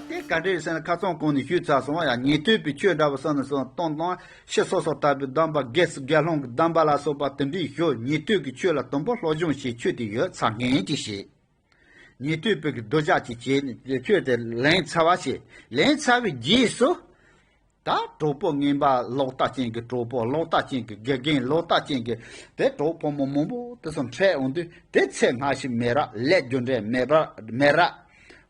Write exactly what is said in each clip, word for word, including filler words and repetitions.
དེ་ག་འདྲ་ཡིན་ཟེར་ན། ཁ་སང་གོང་ནས་ཞུས་ཚར་སོང་བ་ཡ། ཉན་ཐོས་པའི་ཆོས་འདྲ་བོ་བསམ་ནས་སོང་གཏོང་གཏོང་། ཕྱི་སོ་སོ་ལྟ་བུའི་སྡོམ་པ། དགེ་སུ་དགེ་སློང་གི་སྡོམ་པ་ལ་སོགས་པ་དེ་འདྲའི་ཞུ། ཉན་ཐོས་ཀྱི་ཆོས་ལ་དུམ་བུ་སློབ་སྦྱོང་བྱེད་ཆོས་དེ་ཡོད་ཚ་ངན་གྱིས་བྱེད། ཉན་ཐོས་པའི་གི་གདུལ་བྱ་གཅིག་བྱས་ནས་ཆོས་དེ་ལེན་ཚར་བ་བྱས། ལེན་ཚར་བའི་རྗེས་སུ། ད་གྲོགས་པོ་ངན་པ་ལོག་ལྟ་ཅན་གྱི་གྲོགས་པོ། ལོག་ལྟ་ཅན་གྱི་དགེ་རྒན། ལོག་ལྟ་ཅན་གྱི་དེ་གྲོགས་ཕོ་མོ་མང་པོ་དེ་ཚོ་འཕྲད་འོང་དུས། དེ་ཚེ་སྔ་ཕྱི་མེད་ར། ལས་རྒྱུ་འབྲས་མེད་ར། མེད་ར།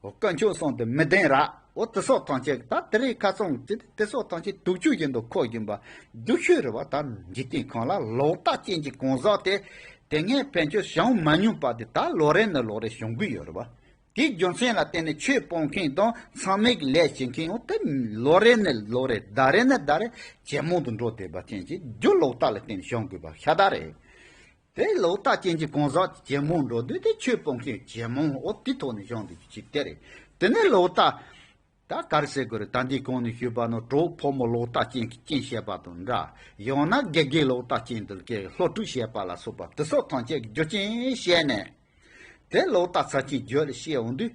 དཀོན་མཆོག་གསུམ་དེ་མི་བདེན་ར། འོ་དེ་སོགས་ཐམས་ཅད་ད་དེ་རིང་ཁ་སང་དེ་དེ་སོགས་ཐམས་ཅད་དུག་ཆུ་བཞིན་དུ་འཁོར་བཞིན་པ། སྡུག་ཤོས་རེད་བ། ད་འཇིག་རྟེན་ཁམས་ལ་ལོག་ལྟ་ཅན་གྱི་གང་ཟག་དེ། དེ་སྔའི་ཕན་ཆོད་བྱུང་མ་མྱོང་པ་དེ་ད་ལོ་རེ་ནས་ལོ་རེ་བྱུང་གི་ཡོད་རེད་བ། དེའི་རྒྱུ་མཚན་ལ་བརྟེན་ནས་ཆོས་སྤོང་མཁན་དང་ཚང་མས་ཀྱི་ལས་བྱེད་མཁན་ཡང་དེ་ལོ་རེ་ནས་ལོ་རེ། ཟླ་རེ་ནས་ཟླ་རེ་ཇེ་མང་དུ་འགྲོ་བསྡད་པ་ཅན་གྱི་རྒྱུ་ལོག་ལྟ་ལ་བརྟེན་ནས་བྱུང་དགོས་པ་ཤ་སྟག་རེད། དེ་ལོག་ལྟ་ཅན་གྱི་གང་ཟག་ཇེ་མང་འགྲོ་དུས། དེ་ཆོས་སྤོང་མཁན་ཇེ་མང་། འོ་དེ་ཐོག་ནས་བྱུང་བསྡད་རྒྱུ་ཅིག་དེ་རེད། དེ་ནས་ལོག་ལྟ། ད་ག་རེ་ཟེར་དགོས་རེད། ད་འདིའི་གོང་ནས་ཞུས་པ་ནང་གྲོགས་ཕོ་མོ་ལོག་ལྟ་ཅན་གྱི་རྐྱེན་བྱས་པ་དང་འདྲ། ཡང་ན་དགེ་རྒན་ལོག་ལྟ་ཅན་དེ་གའི་སློབ་ཕྲུག་བྱས་པ་ལ་སོགས་པ་དེ་སོགས་ཐམས་ཅད་ཀྱི་རྒྱུ་རྐྱེན་བྱས་ནས། དེ་ལོག་ལྟ་ཚབས་ཆེན་རྒྱུད་ལ་སྐྱེ་འོང་དུས།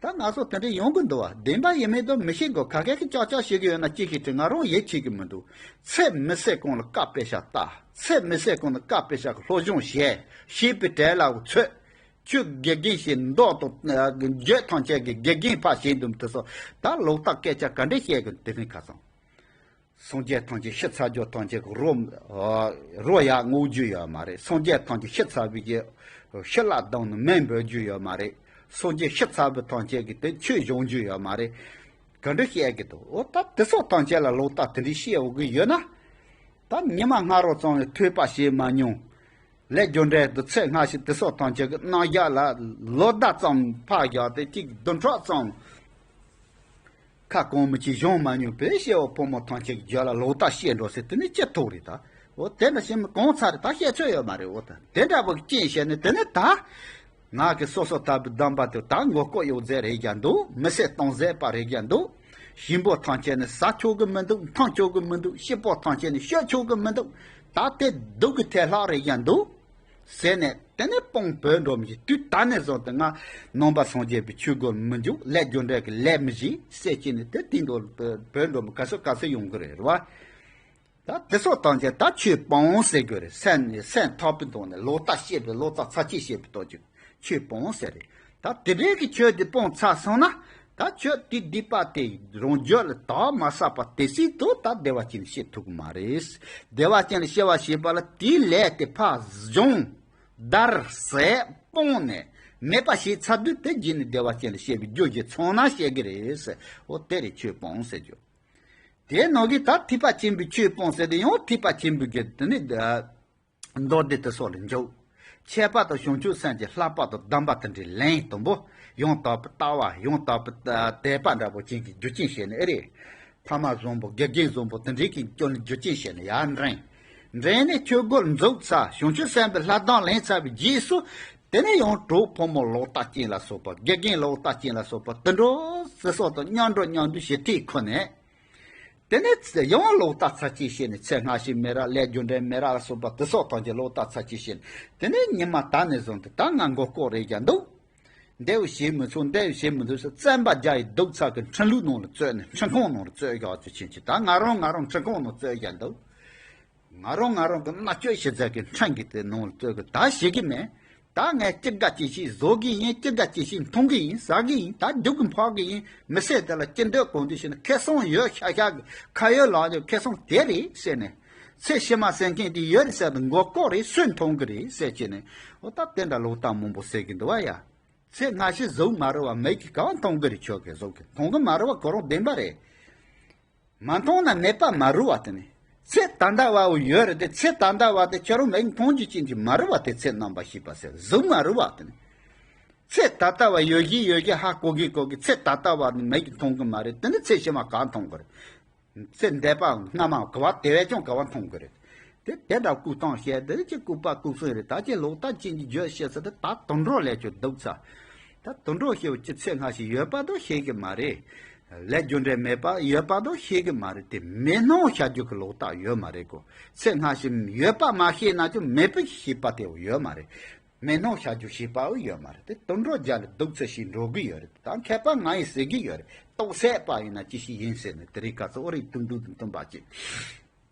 ད་ང་ཚོ་དེ་འདྲ་ཡོང་གི་འདུག་བ། བདེན་པ་ཡིན་མིན་དུ་མི་ཤེས་གོ། ཁ་སྐད་ཀྱི་ཅག་ཅག་བྱེད་ཀྱི་ཡོད་ན་ཅི་ཤེས་དྲི། ང་རང་ཡིད་ཆེས་ཀྱི་མི་འདུག། ཚེ་མི་ཟད་གོང་ལ་བཀའ་དཔེ་ཤ་ལྟ། ཚེ་མི་ཟད་གོང་ལ་བཀའ་དཔེ་ཤ་གི་སློབ་སྦྱོང་བྱས། བྱས་པའི་གྲལ་ལ་ཚོད། ཁྱོད་དགེ་རྒན་བྱས། མདོག་དང་རྒྱུད་ཐམས་ཅད་ཀྱི་དགེ་རྒན་ཕར་བྱས་འདུག་དེ་སོགས་ད་ལོག་ལྟ་སྐད་ཆ་ག་འདྲ་བཤད་གི། དེ་རིང་ཁ་སང་སངས་རྒྱས་ཐམས་ཅད་ཤི་ཚར་རྒྱུ་ཐམས་ཅད་ཀྱི་རོ། རོ་ཡར་རྔུབ་རྒྱུ་ཡོད་མ་རེད། སངས་རྒྱས་ཐམས་ཅད་ཤི་ཚར་བའི་རྗེས་ཤི་ལ་ལྡང་ནས་མེ་འབོད་རྒྱུ་ཡོད་མ་རེད། སངས་རྒྱས་ཤི་ཚར་བའི་ཐམས་ཅད་ཀྱི་དེ་ཆོས་སྦྱོང་རྒྱུ་ཡོད་མ་རེད། ག་འདྲ་བཤད་ཀྱི་འདུག། འོ་ད་དེ་སོགས་ཐམས་ཅད་ལ་ལོག་ལྟ་དེ་འདྲའི་བཤད་འོ་གི་ཡོད་ན། ད་ཉི་མ་སྔ་རོ་ཙམ་ལ་ཐོས་པ་བྱེད་མ་མྱོང་། ལས་རྒྱུ་འབྲས་དེ་ཚེ་སྔ་ཕྱི་དེ་སོགས་ཐམས་ཅད་ཀྱི་རྣམ་གཞག་ལ་ལོ་ཟླ་ཙམ་ཕར་བཞག་སྟེ། གཅིག་བདུན་ཕྲག་ཙམ་ཁ་གོང་མི་གཅིག་བྱུང་མ་མྱོང་བའི་སྐྱེ་བོ་ཕོ་མོ་ཐམས་ཅད་ཀྱི་རྒྱུད་ལ་ལོག་ལྟ་སྐྱེས་འགྲོ་ཟེར། དེ་ནི་ཅི་ཐུག་རེད་ད། འོ་དེ་འདྲ་ཞིག་མི་གང་ཚར་རེད། ད་བཤད་ཚོད་ཡོད་མ་རེད། འོ་ད་དེ་འདྲ་བོ་རྐྱེན་བྱས་ནས། དེ་ནི་ད་ང་གི་སོ་སོ་ལྟ་བུའི་སྡོམ་པ་དེ་ད་མགོ་སྐོར་གཡོག་རྫས་རེད་ཀྱང་འདུག། མི་ཚེ་གཏོང་རྫས་པ་རེད་ཀྱང་འདུག། ཞིང་པོ་ཐམས་ཅད་ནི་ཟ་ཆོག་གི་མི་འདུག། འཐུང་ཆོག་གི་མི་འདུག། སྐྱིད་པོ་ཐམས་ཅད་ནི་སྤྱོད་ཆོག་གི་མི་འདུག། ད་དེ་སྡུག་གི་ཐལ་ལྷག་རེད་ཀྱང་འདུག་ཟེར་ནས། དེ་ནས་སྤོང་བོས་འགྲོ་མི་ཤེས། དུས་ད་ནས་བཟུང་སྟེ་ང་ནང་པ་སངས་རྒྱས་པའི་ཆོས་སྒོར་མི་འཇུག། ལས་རྒྱུ་འབྲས་ཀྱི་ལས་མི་བྱེད་ཟེར་གྱི་ནི། དེ་དེ་འདྲ་བོས་འགྲོ་མི་ག་ཚོད་ག་ཚོད་ཡོང་གི་རེད། རེད་བ། ད་དེ་སོགས་ཐམས་ཅད་ད་ཆོས་སྤོང་ཟེར་དགོས་རེད། སེམས་ནས་སེམས་ཐག་པའི་ཐོག་ནས། ལོག་ལྟ་སྐྱེས་པའི། ལོག་ལྟ་ཚབས་ཆེན་བྱེད་པའི་སྟོབས་ཀྱིས་ཆོས་སྤོང་ཟེར་རེད། ད་དེ་འདྲའི་གི་ཆོས་དེ་སྤོང་ཚར་སོང་ན། ད་ཁྱོད་དེ་སྡིག་པ་དེ་རང་རྒྱུད་ལ་དག་མ་ཟ་བར་དེ་སྲིད་དུ་ད་བདེ་བ་ཅན་སྐྱེ་ཐུབ་ཀྱི་མ་རེད། བདེ་བ་ཅན་ལ་སྐྱེ་བ་བྱེད་པ་ལ་དེའི་ལས་དེ་ཕར་སྦྱོང་། བདར་ཟད་སྤོང་ནས་མེད་པ་བྱས་ཚར་དུས། དེ་རྗེས་ནས་བདེ་བ་ཅན་ལ་སྐྱེ་བའི་རྒྱུ་ཞིག་ཚང་ན་སྐྱེ་གི་རེད་ཟེར། འོ་དེ་རེད་ཆོས་སྤོང་ཟེར་རྒྱུ། དེའི་ནང་གི་ད་ཐེག་པ་ཆེན་པོའི་ཆོས་སྤོང་ཟེར་དེ་ཡང་ཐེག་པ་ཆེན་པོའི་གི་དེ་ནི་མདོ་སྡེ་དེ་སོགས་ལ་འཇུག། ཁྱད་པར་དུ་བྱང་ཆུབ་སེམས་ཀྱི་ལྷག་པར་དུ་སྡོམ་པ་དེ་འདྲའི་ལན་དུམ་བུ། ཡང་དག་པའི་ལྟ་བ། ཡང་དག་པའི་དད་པ་འདྲ་པོ་ཅན་གྱི་རྒྱུ་རྐྱེན་བྱས་ནས། ཨེ་རེད། ཕ་མ་བཟང་པོ། དགེ་རྒན་བཟང་པོ་དེ་འདྲའི་གི་རྒྱུ་རྐྱེན་བྱས་ནས་ཡར་འདྲེན། འདྲེན་ནས་ཆོས་སྒོར་འཛུགས་ཚར། བྱང་ཆུབ་སེམས་དཔའི་ལྷ་ལྡན་ལེན་ཚར་བའི་རྗེས་སུ། དེ་ནས་ཡང་གྲོགས་ཕོ་མོ་ལོག་ལྟ་ཅན་ལ་སོགས་པ། དགེ་རྒན་ལོག་ལྟ་ཅན་ལ་སོགས་པ་དེ་འདྲ་སོགས་དང་མཉམ་འགྲོགས་མཉམ་འདུས་ཞི་བདེའི་ཁོ་ནས། དེ་ནས་ཡང་ལོག་ལྟ་ཚབས་ཆེན་བྱས་ནས། ཚེ་སྔ་ཕྱི་མེད་ར། ལས་རྒྱུ་འབྲས་མེད་ར་ལ་སོགས་པ་དེ་སོགས་ཐམས་ཅད་ལོག་ལྟ་ཚབས་ཆེན་བྱས་ནས། དེ་ནས་ཉི་མ་ད་ནས་བཟུང་སྟེ་ད་ང་མགོ་སྐོར་རེད་ཀྱང་འདུག། འདེའུ་བྱེད་མི་ཚུགས། འདེའུ་བྱེད་མི་ཚུགས་ཟེར། བཙན་པ་རྒྱག་ཡི་སྡུག་ཚ་གི་འཕྲིན་ལུགས་ནང་ལ་བཙོས་ནས། འཕྲིན་ཁང་ནང་ལ་བཙོས་བཞག་ཚུལ་ཕྱིན་ཆད། ད་ང་རང་ང་རང་འཕྲིན་ཁང་ནང་བཙོས་ཀྱང་འདུག། ང་རང་ང་རང་གི་མནར་གཅོད་བྱེད་ཚད་ཀྱི་འཕྲིན་གྱི་དེ་ནང་ལ་བཙོས་གི་ད་བྱེད་གི་མེད། ད་ངས་ཅི་དགའ་ཅི་བྱེད་བཟོ་གི་ཡིན། ཅི་དགའ་ཅི་བྱེད་འཐུང་གི་ཡིན། ཟ་གི་ཡིན། ད་རྒྱུག་གི་འཕག་གི་ཡིན། མི་ཚེ་འདི་ལ་ཅི་འདོད་གང་འདོད་བྱེད་ན་ཁེ་བཟང་ཡོད་ཤག་ཤག་གི། ཁ་ཡོད་ལག་ཡོད། ཁེ་བཟང་དེ་རེད་ཟེར་ནས། ཚེ་ཕྱི་མ་ཟེར་མཁན་དེ་ཡོད་རེད་ཟེར་དུས་མགོ་སྐོར་རེད། སུས་མཐོང་གི་རེད་ཟེར་བྱས་ནས། འོ་ད་དེ་འདྲ་ལོག་ལྟ་མང་པོ་ཟེར་གི་འདུག་བ་ཡ། ཚེ་སྔ་ཕྱི་གཟུགས་མ་རུལ་བ་མིག་གིས་ག་བ་མཐོང་གི་རེད། ཁྱོད་ཀྱིས་གཟུགས་ཀྱིས་མཐོང་གི་མ་རུལ་བ་ཁོ་རང་བདེན་པ་རེད། མ་མཐོང་ན་མེད་པ་མ་རུལ་བ་དེ་ནི། ཚེ་ད་ལྟ་བ་བོ་ཡོད་རེད་དེ། ཚེ་ད་ལྟ་བ་དེ་ཁྱོད་རང་མིག་གིས་མཐོང་རྒྱུ་ཅན་གྱི་མ་རུལ་བ་དེ་ཚེ་རྣམ་པར་ཤེས་པ་ཟེར། གཟུགས་མ་རུལ་བ་དེ་ནི། ཚེ་ད་ལྟ་བ་ཡོད་བཞིན་ཡོད་བཞིན་ཧ་གོ་གི་གོ་གི། ཚེ་ད་ལྟ་བ་ནི་མིག་གིས་མཐོང་གི་མ་རེད། དེ་ནི་ཚེ་ཕྱི་མ་ག་མཐོང་གི་རེད། ཚེ་འདས་པའམ་སྔ་མའམ་ག་བ་དེ་བས་ཀྱང་ག་བ་མཐོང་གི་རེད། དེ་དེ་འདྲ་ལྐུགས་གཏམ་བཤད། དེ་ཅི་ལྐུགས་པ་ལྐུགས་གསུང་རེད། ད་ཅི་ལོག་ལྟ་ཅན་གྱི་རྒྱུད་བཤད་ས་དེ་ད་དུད་འགྲོ་ལས་ཀྱང་སྡུག་ཚ། ད་དུད་འགྲོ་ཞེས་པ་ཅི་ཚེ་སྔ་ཕྱི་ཡོད་པ་དང་ཤེས་གི་མ་རེད། ལས་རྒྱུ་འབྲས་མེད་པ་ཡོད་པ་དང་ཤེས་གི་མ་རེད། དེ་མེད་སྣང་བྱ་རྒྱུ་གི་ལོག་ལྟ་ཡོད་མ་རེད་གོ། ཚེ་སྔ་ཕྱི་ཡོད་པ་མ་ཤེས་ན་ཀྱང་མེད་པ་ཤེས་པ་དེ་ཡོད་མ་རེད། མི་སྣང་བྱ་རྒྱུ་ཞེས་པའང་ཡོད་མ་རེད། དེ་དུད་འགྲོ་རྒྱལ་ལ་སྡུག་ཚུལ་ཞིག་འགྲོ་གི་ཡོད་རེད། ད་མཁས་པ་ང་ཡིས་ཟེར་གི་ཡོད་རེད། རྟོགས་སད་པ་ཡིན་ན་ཅི་ཞིག་ཡིན་ཟེར་ནས་དེ་རིང་ཁ་སང་ཨོ་རིག་དུམ་བུ་དུམ་བུ་དུམ་པ་ཅིག་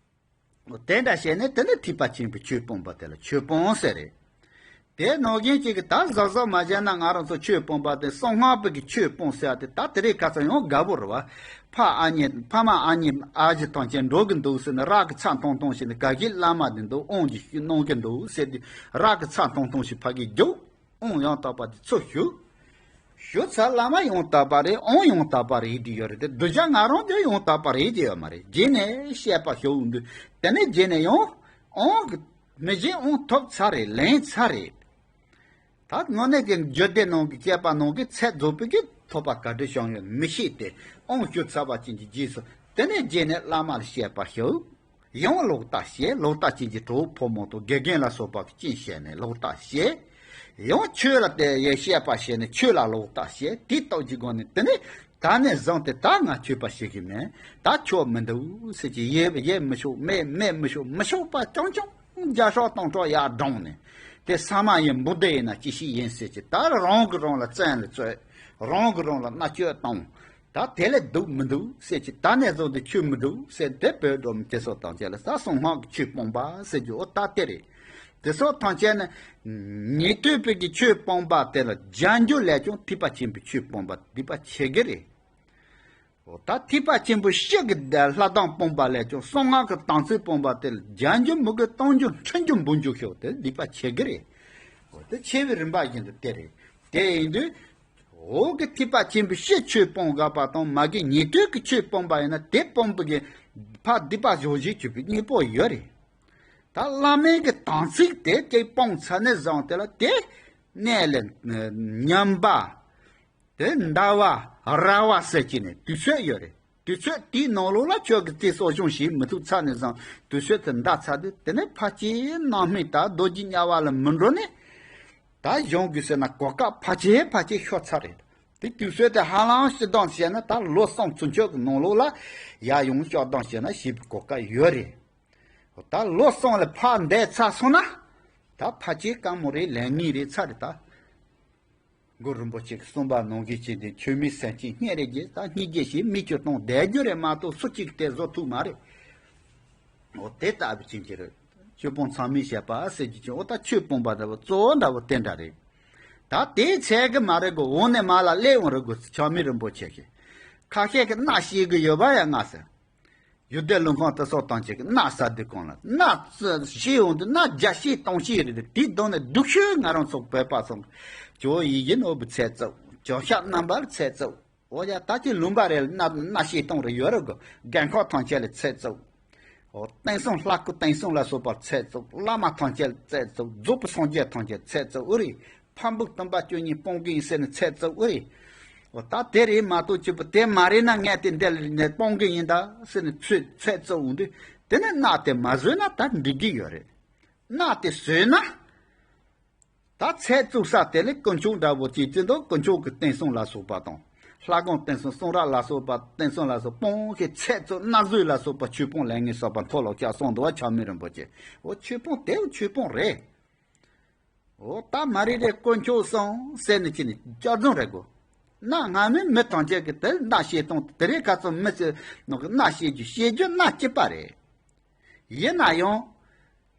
དེ་འདྲ་བྱས་ནས་དེ་ནི་ཐེག་པ་ཆེན་པོའི་ཆོས་སྤོང་བ་དེ་ལ་ཆོས་སྤོང་ཟེར་རེད། དེ་ནང་བཞིན་གཅིག་གི་ད་གཟབ་གཟབ་མ་བྱས་ན་ང་རང་ཚོ་ཆོས་སྤོང་བ་དེ་གསང་སྔགས་པའི་གི་ཆོས་སྤོང་ཟེར་དེ་ད་དེ་རིང་ཁ་སང་ཡང་དགའ་པོ་རེད་བ། ཕ་ཨ་མྱེས་ཕ་མ་ཨ་མྱེས་ཨ་ཞེ་ཐམས་ཅད་འགྲོ་གི་འདུག་ཟེར་ནས་རག་གི་ཚ་ཐུང་ཐུང་ཞིག་ནས་ག་གི་བླ་མ་དེ་འདུག་དབང་གི་གནང་གི་འདུག་ཟེར་དུས་རག་གི་ཚ་ཐུང་ཐུང་ཞིག་ཕ་གི་རྒྱུག་དབང་ཡང་དག་པ་དེ་ཚུར་ཞུ། ཞུ་ཚར་བླ་མ་ཡང་དག་པ་རེད། དབང་ཡང་དག་པ་རེད་དེ་ཡོད་རེད་དེ་གདུལ་བྱ་ང་རང་དེ་ཡང་དག་པ་རེད་དེ་ཡོད་མ་རེད། རྗེས་ནས་བཤད་པ་ཞུ་འདུག་དེ་ནས་རྗེས་ནས་ཡང་དབང་གི་མི་བཞེས་དབང་ཐོབ་ཚར་རེད། ལེན་ཚར་རེད། ད་དངོས་གནས་ཀྱི་རྒྱུད་སྡེ་ནང་གི་བཅས་པ་ནང་གི་ཚད་རྫོགས་པའི་གི་ཐོབ་པ་ག་འདྲ་བྱུང་ཡོད་མི་ཤེས་ཏེ་དབང་ཞུ་ཚར་བ་ཅན་གྱི་རྗེས་སུ་དེ་ནས་རྗེས་ནས་བླ་མ་ལ་བཤད་པ་ཞུ། ཡང་ལོག་ལྟ་བྱེད། ལོག་ལྟ་ཅན་གྱི་གྲོགས་ཕོ་མོ་དང་དགེ་རྒན་ལ་སོགས་པ་གི་སྐྱོན་བཤད་ནས་ལོག་ལྟ་བྱེད། ཡང་ཆོས་ལ་དེ་ཡེ་བཤད་པ་བྱས་ནས་ཆོས་ལ་ལོག་ལྟ་བྱེད། དེ་ལྟ་བུའི་སྒོ་ནས་དེ་ནས་ད་ནས་བཟུང་སྟེ་ད་ང་ཆོས་པ་བྱེད་ཀྱི་མེད། ད་ཆོས་མི་འདུག་ཟེར་གྱི་ཡེ་ཡེ་མི་ཆོག་མེད་མེད་མི་ཆོག་མི་ཆོག་པ་རྐྱང་རྐྱང་བརྒྱ་ཕྲག་སྟོང་ཕྲག་ཡར་བགྲངས་ནས་དེ་ས་མ་ཡིན་འབུ་སྡེ་ཡིན་ན་ཅི་ཞིག་ཡིན་ཟེར་གྱི་ད་རང་གི་རང་ལ་བཙན་ལ་རྩོད། རང་གི་རང་ལ་མནར་གཅོད་གཏོང་། ད་དེ་ལས་སྡུག་མི་འདུག་ཟེར་གྱི་ད་ནས་བཟུང་སྟེ་ཆོས་མི་འདུག་ཟེར་དེ་བོད་འགྲོ་མི་དེ་ཚོ་ཐམས་ཅད་ལ་ད་གསང་སྔགས་ཀྱི་ཆོས་སྤོང་བ་ཟེར་རྒྱུ་འོ་ད་དེ་རེད། དེ་ཚོ་ཐམས་ཅད་ནི་ཉན་ཐོས་པའི་གི་ཆོས་སྤོང་བ་དེ་ལ་སྦྱར་རྒྱུ་ལས་ཀྱང་ཐེག་པ་ཆེན་པོའི་ཆོས་སྤོང་བ་སྡིག་པ་ཆེ་གི་རེད། འོ་ད་ཐེག་པ་ཆེན་པོའི་སྤྱི་གི་ལྷ་དང་སྤོང་བ་ལས་ཀྱང་གསང་སྔགས་ཀྱི་དམ་ཚིག་སྤོང་བ་དེ་ལ་སྦྱར་རྒྱུ་མི་དགོས། གཏོང་རྒྱུ་འཕྲིན་རྒྱུ་འབུལ་རྒྱུ་ཤོག་དེ་སྡིག་པ་ཆེ་གི་རེད། འོ་དེ་ཆེ་བའི་རིམ་པ་བཞིན་དུ་དེ་རེད། དེ་ཡིན་དུས། འོག་གི་ཐེག་པ་ཆེན་པོའི་སྤྱི་ཆོས་སྤོང་དགོས་པ་དང་མ་གི་ཉན་ཐོས་ཀྱི་ཆོས་སྤོང་བ་ཡིན་ན་དེ་སྤོང་བའི་གི་ཕར་སྡིག་པ་སྦྱོང་བྱེད་བཅུག་པའི་གཉིས་པོ་ཡོད་རེད། ད་བླ་མའི་གི་དམ་ཚིག་དེ་གཅིག་སྤོང་ཚར་ནས་བཟུང་དེ་ལ་དེ་གནས་ལ་ཉམས་པ། དེ་འདའ་བ་ར་བ་ཟེར་གྱི་ནས་དུས་ཚོད་ཡོད་རེད། དུས་ཚོད་དེའི་ནང་ལོགས་ལ་ཁྱོད་ཀྱི་རྩིས་གསོ་སྦྱོང་བྱེད་མི་ཐུབ་ཚར་ནས་བཟུང་དུས་ཚོད་དེ་འདའ་ཚར་དུས་དེ་ནས་ཕལ་ཆེར་སྣང་མེད་དང་རྡོ་རྗེ་དམྱལ་བ་ལ་མི་འགྲོ་ནས། ད་གཞུང་གི་ཟེར་ན་གོ་སྐབས་ཕལ་ཆེར་ཕལ་ཆེར་ཤོར་ཚར་རེད། དེ་དུས་ཚོད་དེ་ཧ་ལམ་སྤྱི་བཏང་བཤད་ན་ད་ལོ་གསུམ་ཚུན་ཆོད་ཀྱི་ནང་ལོགས་ལ་ཡར་ཡོང་སྤྱི་བཏང་བཤད་ན་ཞེས་པའི་གོ་སྐབས་ཡོད་རེད། ད་ལོ་གསུམ་ལ་ཕར་འདས་ཚར་སོང་ན་ད་ཕལ་ཆེར་དཀའ་མོ་རེད། ལས་ངན་རེད་ཚར་རེད་ད། གུ་རུ་རིན་པོ་ཆེ་གིས་གསུངས་པ་ནང་བཞིན་བྱས་ཏེ་ཆོས་མིན་སེམས་ཅན་སྙིང་རེ་རྗེ་ད་སྙིང་རྗེ་ཞེས་མིག་ཆུ་གཏོང་བསྡད་རྒྱུ་རེད་མ་གཏོགས་སུ་གཅིག་དེ་བཟོ་ཐུབ་མ་རེད། འོ་དེ་ལྟ་བུ་ཅན་གྱི་རེད། ཆོས་སྤོང་ཚང་མས་བཤད་པ་ཟེར་རྒྱུ་ཅན་འོ་ད་ཆོས་སྤོང་བ་འདྲ་བོ་གཙོ་བོ་འདྲ་བོ་དེ་འདྲ་རེད། ད་དེའི་ཚད་གི་མ་རེད་གོ་འོང་ནས་མ་ལ་སླེབས་འོང་རེད་གོ་ཆགས་མེད་རིན་པོ་ཆེ་གིས། ཁ་ཤས་ཀྱིས་མནའ་བཤད་གི་ཡོད་པ་ཡང་ང་ཟེར། ཡུལ་སྡེ་ལུང་ཁང་དེ་སོགས་དང་བཅས་ཀྱི་མནའ་ཟ་དུས་གང་ལ་མནའ་བཤད་འོང་དུས་མནའ་བརྒྱ་བཤད་སྟོང་བཤད་རེད་དེ་དེའི་གདོང་ནས་སྡུག་ཤོས་ང་རང་ཚོ་བོད་པ་ཚོ་ཇོ་བོ་ཡིད་བཞིན་ནོར་བུ་ཚེ་བཙུགས་ཇོ་ཤཱཀ་རྣམ་པར་ཚེ་བཙུགས་འོ་ཡ་ད་ཅི་ལུང་པ་རེ་ལ་མནའ་མནའ་བཤད་སྟོང་རེ་ཡོད་རེད་གོ་རྒན་ཁོག་ཐང་ཆད་ལ་ཚེ་བཙུགས་འོ་བསྟན་སྲུང་ལྷ་སྐུ་བསྟན་སྲུང་ལ་སོགས་པར་ཚེ་བཙུགས་བླ་མ་ཐང་ཆད་ལ་ཚེ་བཙུགས་རྫོགས་པའི་སངས་རྒྱས་ཐང་ཆད་ཚེ་བཙུགས་འུ་རེད། ཕམ་སྦུག་སྟོན་པ་བཅུ་གཉིས་སྤོང་གི་ཡིན་ཟེར་ནས་ཚེ་བཙུགས་ཨེ། འོ་ད་དེ་རེད་མ་གཏོགས་ཅི་པོ་དེ་མ་རེད་ན་ངས་དེ་འདི་ལ་ནས་སྤོང་གི་ཡིན་ད་ཟེར་ནས་ཚེ་ཚེ་བཙུགས་འོང་དུས་དེ་ནས་མནའ་དེ་མ་བཟོས་ན་ད་འགྲིག་གི་ཡོད་རེད། མནའ་དེ་བཟོས་ན། ད་ཚེ་བཙུགས་ས་དེ་ལས་དཀོན་མཆོག་འདྲ་བོ་ཅིག་བརྩི་འདུག་དཀོན་མཆོག་གི་བསྟན་སྲུང་ལ་སོགས་པ་དང་། ལྷ་ཁང་བསྟན་སྲུང་གསུང་རབ་ལ་སོགས་པ་བསྟན་སྲུང་ལ་སོགས་སྤོང་ཞིང་ཚེ་བཙུགས་མནའ་བཟོས་ལ་སོགས་པ་ཆོས་སྤོང་ལས་ངན་བསགས་པ་མཐོལ་ལོ་བཅག་གསུངས་འདུག་བ་ཆགས་མེད་རིན་པོ་ཆེ། འོ་ཆོས་སྤོང་དེའུ་ཆོས་སྤོང་རེད། འོ་ད་མ་རེད་རེད་དཀོན་མཆོག་གསུངས་ཟེར་ནས་ཅི་ནས་སྐྱག་རྫུན་རེད་གོ། གནའ་སྔ་མོའི་མི་ཐམས་ཅད་ཀྱིས་དེ་མནའ་བཤད་སྟངས་དེ་རིང་ཁ་ཚོ་མི་ཚོས་ནང་གི་མནའ་བཤད་རྒྱུ་བཤད་རྒྱུ་མནའ་སྐྱིད་པ་རེད། ཡིན་ན་ཡང་།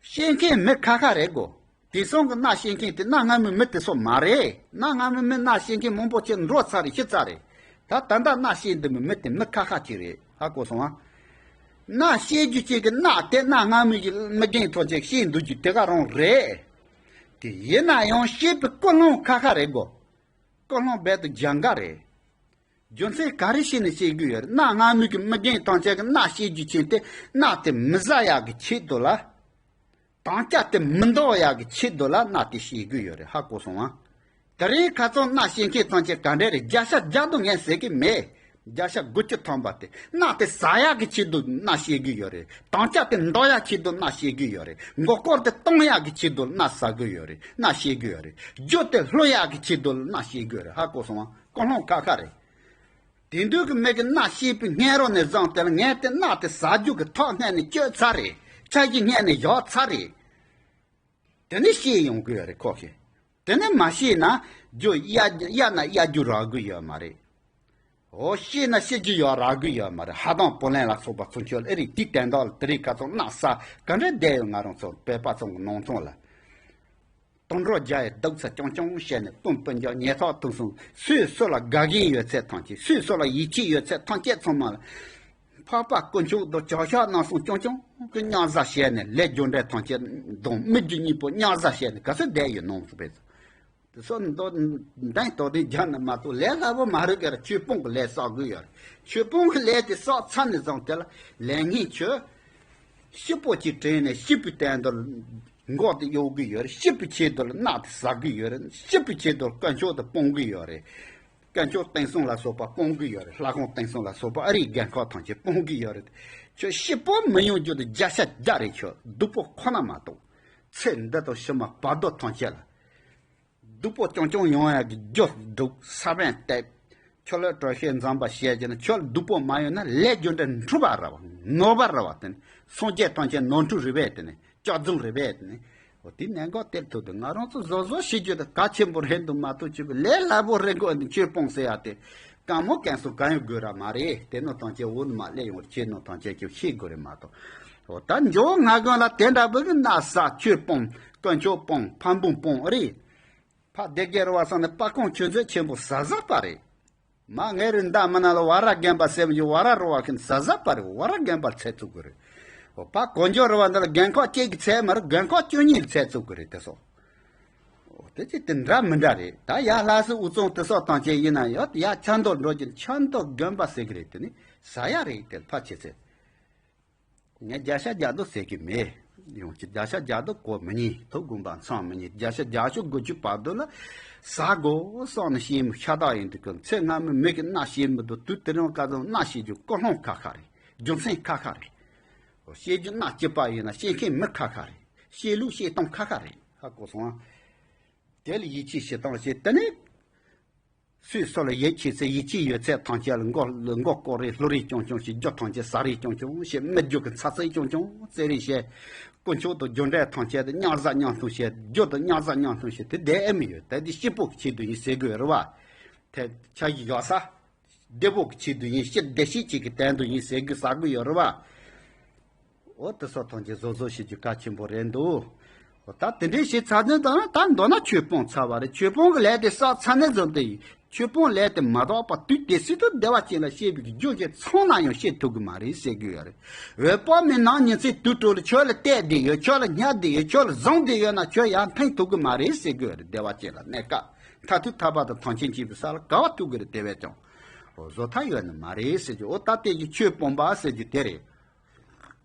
བཤད་མཁན་མི་ཁ་ཁ་རེད་གོ། དེང་སང་གི་མནའ་བཤད་མཁན་དེ་གནའ་སྔ་མོའི་མི་དེ་ཚོ་མ་རེད། གནའ་སྔ་མོའི་མི་མནའ་བཤད་མཁན་མང་པོ་ཅིག་འགྲོ་ཚར་རེད་ཤི་ཚར་རེད། ད་ད་ལྟ་མནའ་བཤད་འདི་མི་མི་དེ་མི་ཁ་ཁ་ཅིག་རེད་ཧ་གོ་སོང་ཨ། མནའ་བཤད་རྒྱུ་ཅིག་གི་མནའ་དེ་གནའ་སྔ་མོའི་གི་མི་རྒན་ཐོག་ཅིག་བཤད་འདུག་རྒྱུ་དེ་ག་རང་རེད། དེ་ཡིན་ན་ཡང་བཤད་པའི་ཀུན་སློང་ཁ་ཁ་རེད་གོ། ཀུན་སློང་རྦད་དེ་རྒྱང་ག་རེད། རྒྱུ་མཚན་ག་རེ་བཤད་ནས་བཤད་དགོས་ཡོད་རེད། གནའ་སྔ་མོའི་གི་མི་རྒན་ཐམས་ཅད་ཀྱི་མནའ་བཤད་རྒྱུ་ཅན་དེ་མནའ་དེ་མི་ཟ་ཡག་གི་ཆེད་དུ་ལ། དམ་བཅའ་དེ་མི་འདོར་ཡག་གི་ཆེད་དུ་ལ་མནའ་དེ་བཤད་དགོས་ཡོད་རེད་ཧ་གོ་སོང་ཨ། དེ་རིང་ཁ་སང་མནའ་བཤད་མཁན་ཐམས་ཅད་ག་འདྲ་རེད། བརྒྱ་ཆ་བརྒྱ་དུ་ངས་ཟེར་གི་མེད། བརྒྱ་ཆ་དགུ་བཅུ་ཐམ་པ་དེ་མནའ་དེ་ཟ་ཡག་གི་ཆེད་དུ་མནའ་བཤད་གི་ཡོད་རེད། དམ་བཅའ་དེ་འདོར་ཡག་ཆེད་དུ་མནའ་བཤད་གི་ཡོད་རེད། མགོ་སྐོར་དེ་གཏོང་ཡག་གི་ཆེད་དུ་མནའ་ཟ་གི་ཡོད་རེད། མནའ་བཤད་གི་ཡོད་རེད། རྒྱུ་དེ་ལྷོད་ཡག་གི་ཆེད་དུ་མནའ་བཤད་གི་ཡོད་རེད་ཧ་གོ་སོང་ཨ། ཀུན་སློང་ཁ་ཁ་རེད། དེང་དུས་ཀྱི་མི་གི་མནའ་བཤད་པའི་སྔས་རོ་ནས་བཟུང་སྟེ་ངས་དེ་མནའ་དེ་ཟ་རྒྱུ་གི་ཐག་སྔས་ནས་གཅོད་ཚར་རེད། ཆ་གཞི་སྔས་ནས་བཞག་ཚར་རེད། དེ་ནས་བཤད་ཡོང་གི་ཡོད་རེད་ཁོ་གིས། དེ་ནས་མ་ཤེས་ན་རྒྱུ་གཡའ་གཡའ་ན་གཡའ་རྒྱུ་རག་གི་ཡོད་མ་རེད། འོ་ཤེས་ན་ཤེས་རྒྱུ་ཡོད་རག་གི་ཡོད་མ་རེད། ཧ་དང་པོ་ལན་ལ་སོགས་པ་ཚུན་ཆོད་ཨེ་རེད། དེའི་དན་དག་ལ་དེ་རིང་ཁ་ཚོན་སྣ་ས་ག་འདྲ་བསྡད་ཡོད། ང་རང་ཚོ་བོད་པ་ཚོ་གི་ནང་ཚང་ལ། དུད་འགྲོ་རྒྱ་ཡི་སྡུག་ཚ་ཅུང་ཅུང་བཤད་ནས་དཔོན་སྤུན་ཀྱག་ཉེ་ཐག་ཐུག་སོང་། སུས་སུ་ལ་དགའ་གི་ཡོད་ཚད་ཐམས་ཅད། སུས་སུ་ལ་ཡིད་ཆེས་ཡོད་ཚད་ཐམས་ཅད་ཚང་མ་ལ། འཕགས་པ་དཀོན་མཆོག་དང་བྱ་བཞག་རྣམ་གསུམ་ཅུང་ཅུང་གི་མཉམ་བཞག་བྱས་ནས། ལས་རྒྱུ་འབྲས་ཐམས་ཅད་དང་མི་རྒྱུ་གཉིས་པོ་མཉམ་བཞག་བྱས་ནས་ག་ཚོད་བསྡད་ཡོད་ནོ་ཟེར་བས། དེ་སོགས་མདོ་འདན་དོ་དེ་རྒྱ་ནི་མ་གཏོགས་ལས་སླ་པོ་མ་རེད་ག་ར། ཆོས་སྤོང་གི་ལས་བསགས་དགོས་ཡོད་རེད། ཆོས་སྤོང་གི་ལས་དེ་བསགས་ཚར་ནས་བཟུང་དེ་ལ་ལས་ངན་ཆོས་སྐྱིད་པོ་ཅིག་དྲན་ནས་སྐྱིད་པའི་དོན་དུ་མགོ་དེ་གཡོག་གི་ཡོད་རེད། སྐྱིད་པའི་ཆེད་དུ་ལ་རྣག་དེ་ཟ་གི་ཡོད་རེད། སྐྱིད་པའི་ཆེད་དུ་ལ་དཀོན་མཆོག་དེ་སྤོང་གི་ཡོད་རེད། དཀོན་མཆོག་བསྟན་སྲུང་ལ་སོགས་པ་སྤོང་གི་ཡོད་རེད། ལྷ་ཁང་བསྟན་སྲུང་ལ་སོགས་པ་ཨ་རིའི་རྒན་ཁག་ཐམས་ཅད་སྤོང་གི་ཡོད་རེད། ཁྱོད་སྐྱིད་པོ་མི་ཡོང་རྒྱུ་དེ་བརྒྱ་ཆ་བརྒྱ་རེད། ཁྱོད་སྡུག་པོ་ཁོ་ན་མ་གཏོགས། ཚེ་འདི་དང་ཕྱི་མ་བར་དོ་ཐམས་ཅད་ལ། སྡུག་པོ་ཅུང་ཅུང་ཡོང་ཡག་གི་རྒྱུ་སྒྲུབ། ས་བོན་གཏད། ཆོ་ལོ་གྲོ་ཤེས་འཛོམས་པ་བཤད་ཀྱི་ན། ཁྱོད་ལ་སྡུག་པོ་མ་ཡོང་ན་ལས་རྒྱུ་འབྲས་འཁྲུལ་པ་རེད་བ། ནོར་བ་རེད་བ། དེ་ནི་སངས་རྒྱས་ཐམས་ཅད་ནོར་འཁྲུལ་རེད་པས། དེ་ནི་སྐྱག་རྫུན་རེད་པས། དེ་ནི་འོ་དེ་གནད་འགག་དེར་ཐུག་དུས་ང་རང་ཚོ་བཟོ་བཟོ་ཤེས་རྒྱུ་དེ་གལ་ཆེན་པོ་རེད་འདུག་མ་གཏོགས། ཆོས་པའི་ལས་སླ་པོ་རེད་གོ། འདི་ཆོས་སྤོང་ཟེར་ཡག་དེ་གང་མོ་གང་སུ་གང་ཡོང་དགོས་ར་མ་རེད། དེ་ནོ་ཐམས་ཅད་འོག་ནས་མར་སླེབས་ཡོང་བར་ཁྱེད་ནོ་ཐམས་ཅད་ཀྱིས་ཤེས་དགོས་རེད་མ་གཏོགས། འོ་ད་འཇོ་ང་གང་ལ་དེ་འདྲ་བུ་གི་ན་ས་ཆོས་སྤོང་དཀོན་མཆོག་སྤོང་ཕ་བུང་སྤོང་རེད། ཕ་སྡེ་དགེ་རུ་བ་སང་ནས་པ་ཀོང་ཆོས་མཛད་ཆེན་པོ་ཟ་ཟ་པ་རེད། མ་ངའི་རིན་ཟླ་མི་ན་ལ་ཝ་ར་རྒན་པ་སེམས་ཀྱི་ཝ་ར་རུ་བ་ཁན་ཟ་ཟ་པ་རེད། ཝ་ར་རྒན་པ་ཚད་ཐུབ་གི་རེད། འོ་པ་གོ་འཇོ་རུ་བ་འདི་ལ་རྒན་ཁག་གཅིག་གི་ཚད་མ་རེད། རྒན་ཁག་བཅུ་གཉིས་ཚད་ཐུབ་གི་རེད། དེ་སོགས། འོ་དེ་ཅི་དེ་འདྲ་མི་འདྲ་རེད། ད་ཡ་ལྷ་སའི་དབུས་གཙང་དེ་སོགས་དང་བཅས་ཡིན་ན་ཡོད་ཡ་ཆ་མདོ་འགྲོ་གྱིན་ཆ་མདོ་དགོན་པ་ཟེར་གི་རེད། དེ་ནི་ཟ་ཡ་རེད། དེ་ཕ་ཆེ་ཚད། ངས་བརྒྱ་ཆ་བརྒྱ་དོ་ཟེར་གི་མེད། ཡོང་ཅི་བརྒྱ་ཆ་བརྒྱ་དོ་གོ་མི་ཉན། ཐུགས་དགོངས་པ་ཚང་མི་ཉན། བརྒྱ་ཆ་བརྒྱ་ཤོག་དགུ་བཅུ་བར་དོ་ལ་ཟ་དགོས་བསམ་ནས་བཤད་མི་ཤ་སྟག་ཡིན་དུས་ཀྱང་ཚེ་སྔ་མའི་མི་གི་མནའ་བཤད་མི་འདུག་དུས་དེ་རིང་ཀ་ཚང་མནའ་བཤད་རྒྱུ་ཀུན་སློང་ཁ་ཁ་རེད། རྒྱུ་མཚན་ཁ་ཁ་རེད། བཤད་རྒྱུ་མནའ་སྐྱེས་པ་ཡིན་ན་བཤད་མཁན་མི་ཁ་ཁ་རེད། བཤད་ལུགས་བཤད་སྟངས་ཁ་ཁ་རེད། ཧ་གོ་སོང་ཨ། དེ་ལ་ཡིད་ཆེས་བྱེད་སྟངས་བྱེད། དེ་ནས་སུས་སུ་ལ་ཡིད་ཆེས་ཚེ་ཡིད་ཆེས་ཡོད་ཚད་ཐམས་ཅད་ལ་མགོ་མགོ་སྐོར་རེ་ལྷོ་རེ་ཅུང་ཅུང་བྱེད། རྒྱུ་ཐམས་ཅད་ཟ་རེ་ཅུང་ཅུང་བྱེད། མི་རྒྱུ་གི་ཚ་ཚད་ཅུང་ཅུང་རྩེ་རེ་བྱེད། དཀོན་མཆོག་དང་རྒྱུ་འབྲས་ཐམས་ཅད་དུ་མཉམ་ཟ་མཉམ་འཐུང་བྱེད། རྒྱུ་དང་མཉམ་ཟ་མཉམ་འཐུང་བྱེད། དེ་བསྡད་ཨེ་མི་ཡོད། ད་འདི་སྐྱིད་པོ་གི་ཆེད་དུ་ཡིན་ཟེར་དགོས་རེད་བ། དེ་ཆ་ཡི་ཡོད་ས། བདེ་པོ་གི་ཆེད་དུ་ཡིན། སྤྱིར་བདེ་སྐྱིད་ཅིག་གི་དོན་དུ་ཡིན་ཟེར་དགོས་ཟ་དགོས་ཡོད་རེད་བ། འོ་དེ་སོགས་ཐམས་ཅད་བཟོ་བཟོ་བྱེད་རྒྱུ་གལ་ཆེན་པོ་རེད་འདུག་འོ་ད་དེ་འདྲའི་བྱས་ཚར་ནས་ད་ད་མདོར་ན་ཆོས་སྤོང་ཚར་བ་རེད། ཆོས་སྤོང་གི་ལས་དེ་བསགས་ཚར་ནས་བཟུང་སྟེ་ཆོས་སྤོང་ལས་དེ་མ་དག་པ་དུས་དེ་སྲིད་དུ་བདེ་བ་ཅན་ལ་སྐྱེ་བའི་རྒྱུ་ཞིག་ཚང་ན་ཡང་སྐྱེ་ཐུབ་ཀྱི་མ་རེད་ཟེར་གྱི་ཡོད་རེད། འོད་དཔག་མེད་ནམ་ཉིན་མཚན་དུས་དྲུག་ལ་ཁྱོད་ལ་བལྟས་བསྡད་ཡོད། ཁྱོད་ལ་བསྙབས་བསྡད་ཡོད། ཁྱོད་ལ་བཟུང་བསྡད་ཡོད་ན་ཁྱོད་ཡར་འཐེན་ཐུབ་ཀྱི་མ་རེད་ཟེར་གྱི་ཡོད་རེད། བདེ་བ་ཅན་ལ་གནས་སྐབས་མཐར་ཐུག་ཐར་པ་དང་ཐམས་ཅད་མཁྱེན་པའི་ས་ལ་ག་བ་ཐུག་གི་རེད། དེ་བས་ཀྱང་འོ་བཟོ་ཐབས་ཡོད་ནི་མ་རེད་ཟེར་གྱི། འོ་ད་ལྟའི་གི་ཆོས་སྤོང་བ་ཟེར་རྒྱུ་དེ་རེད།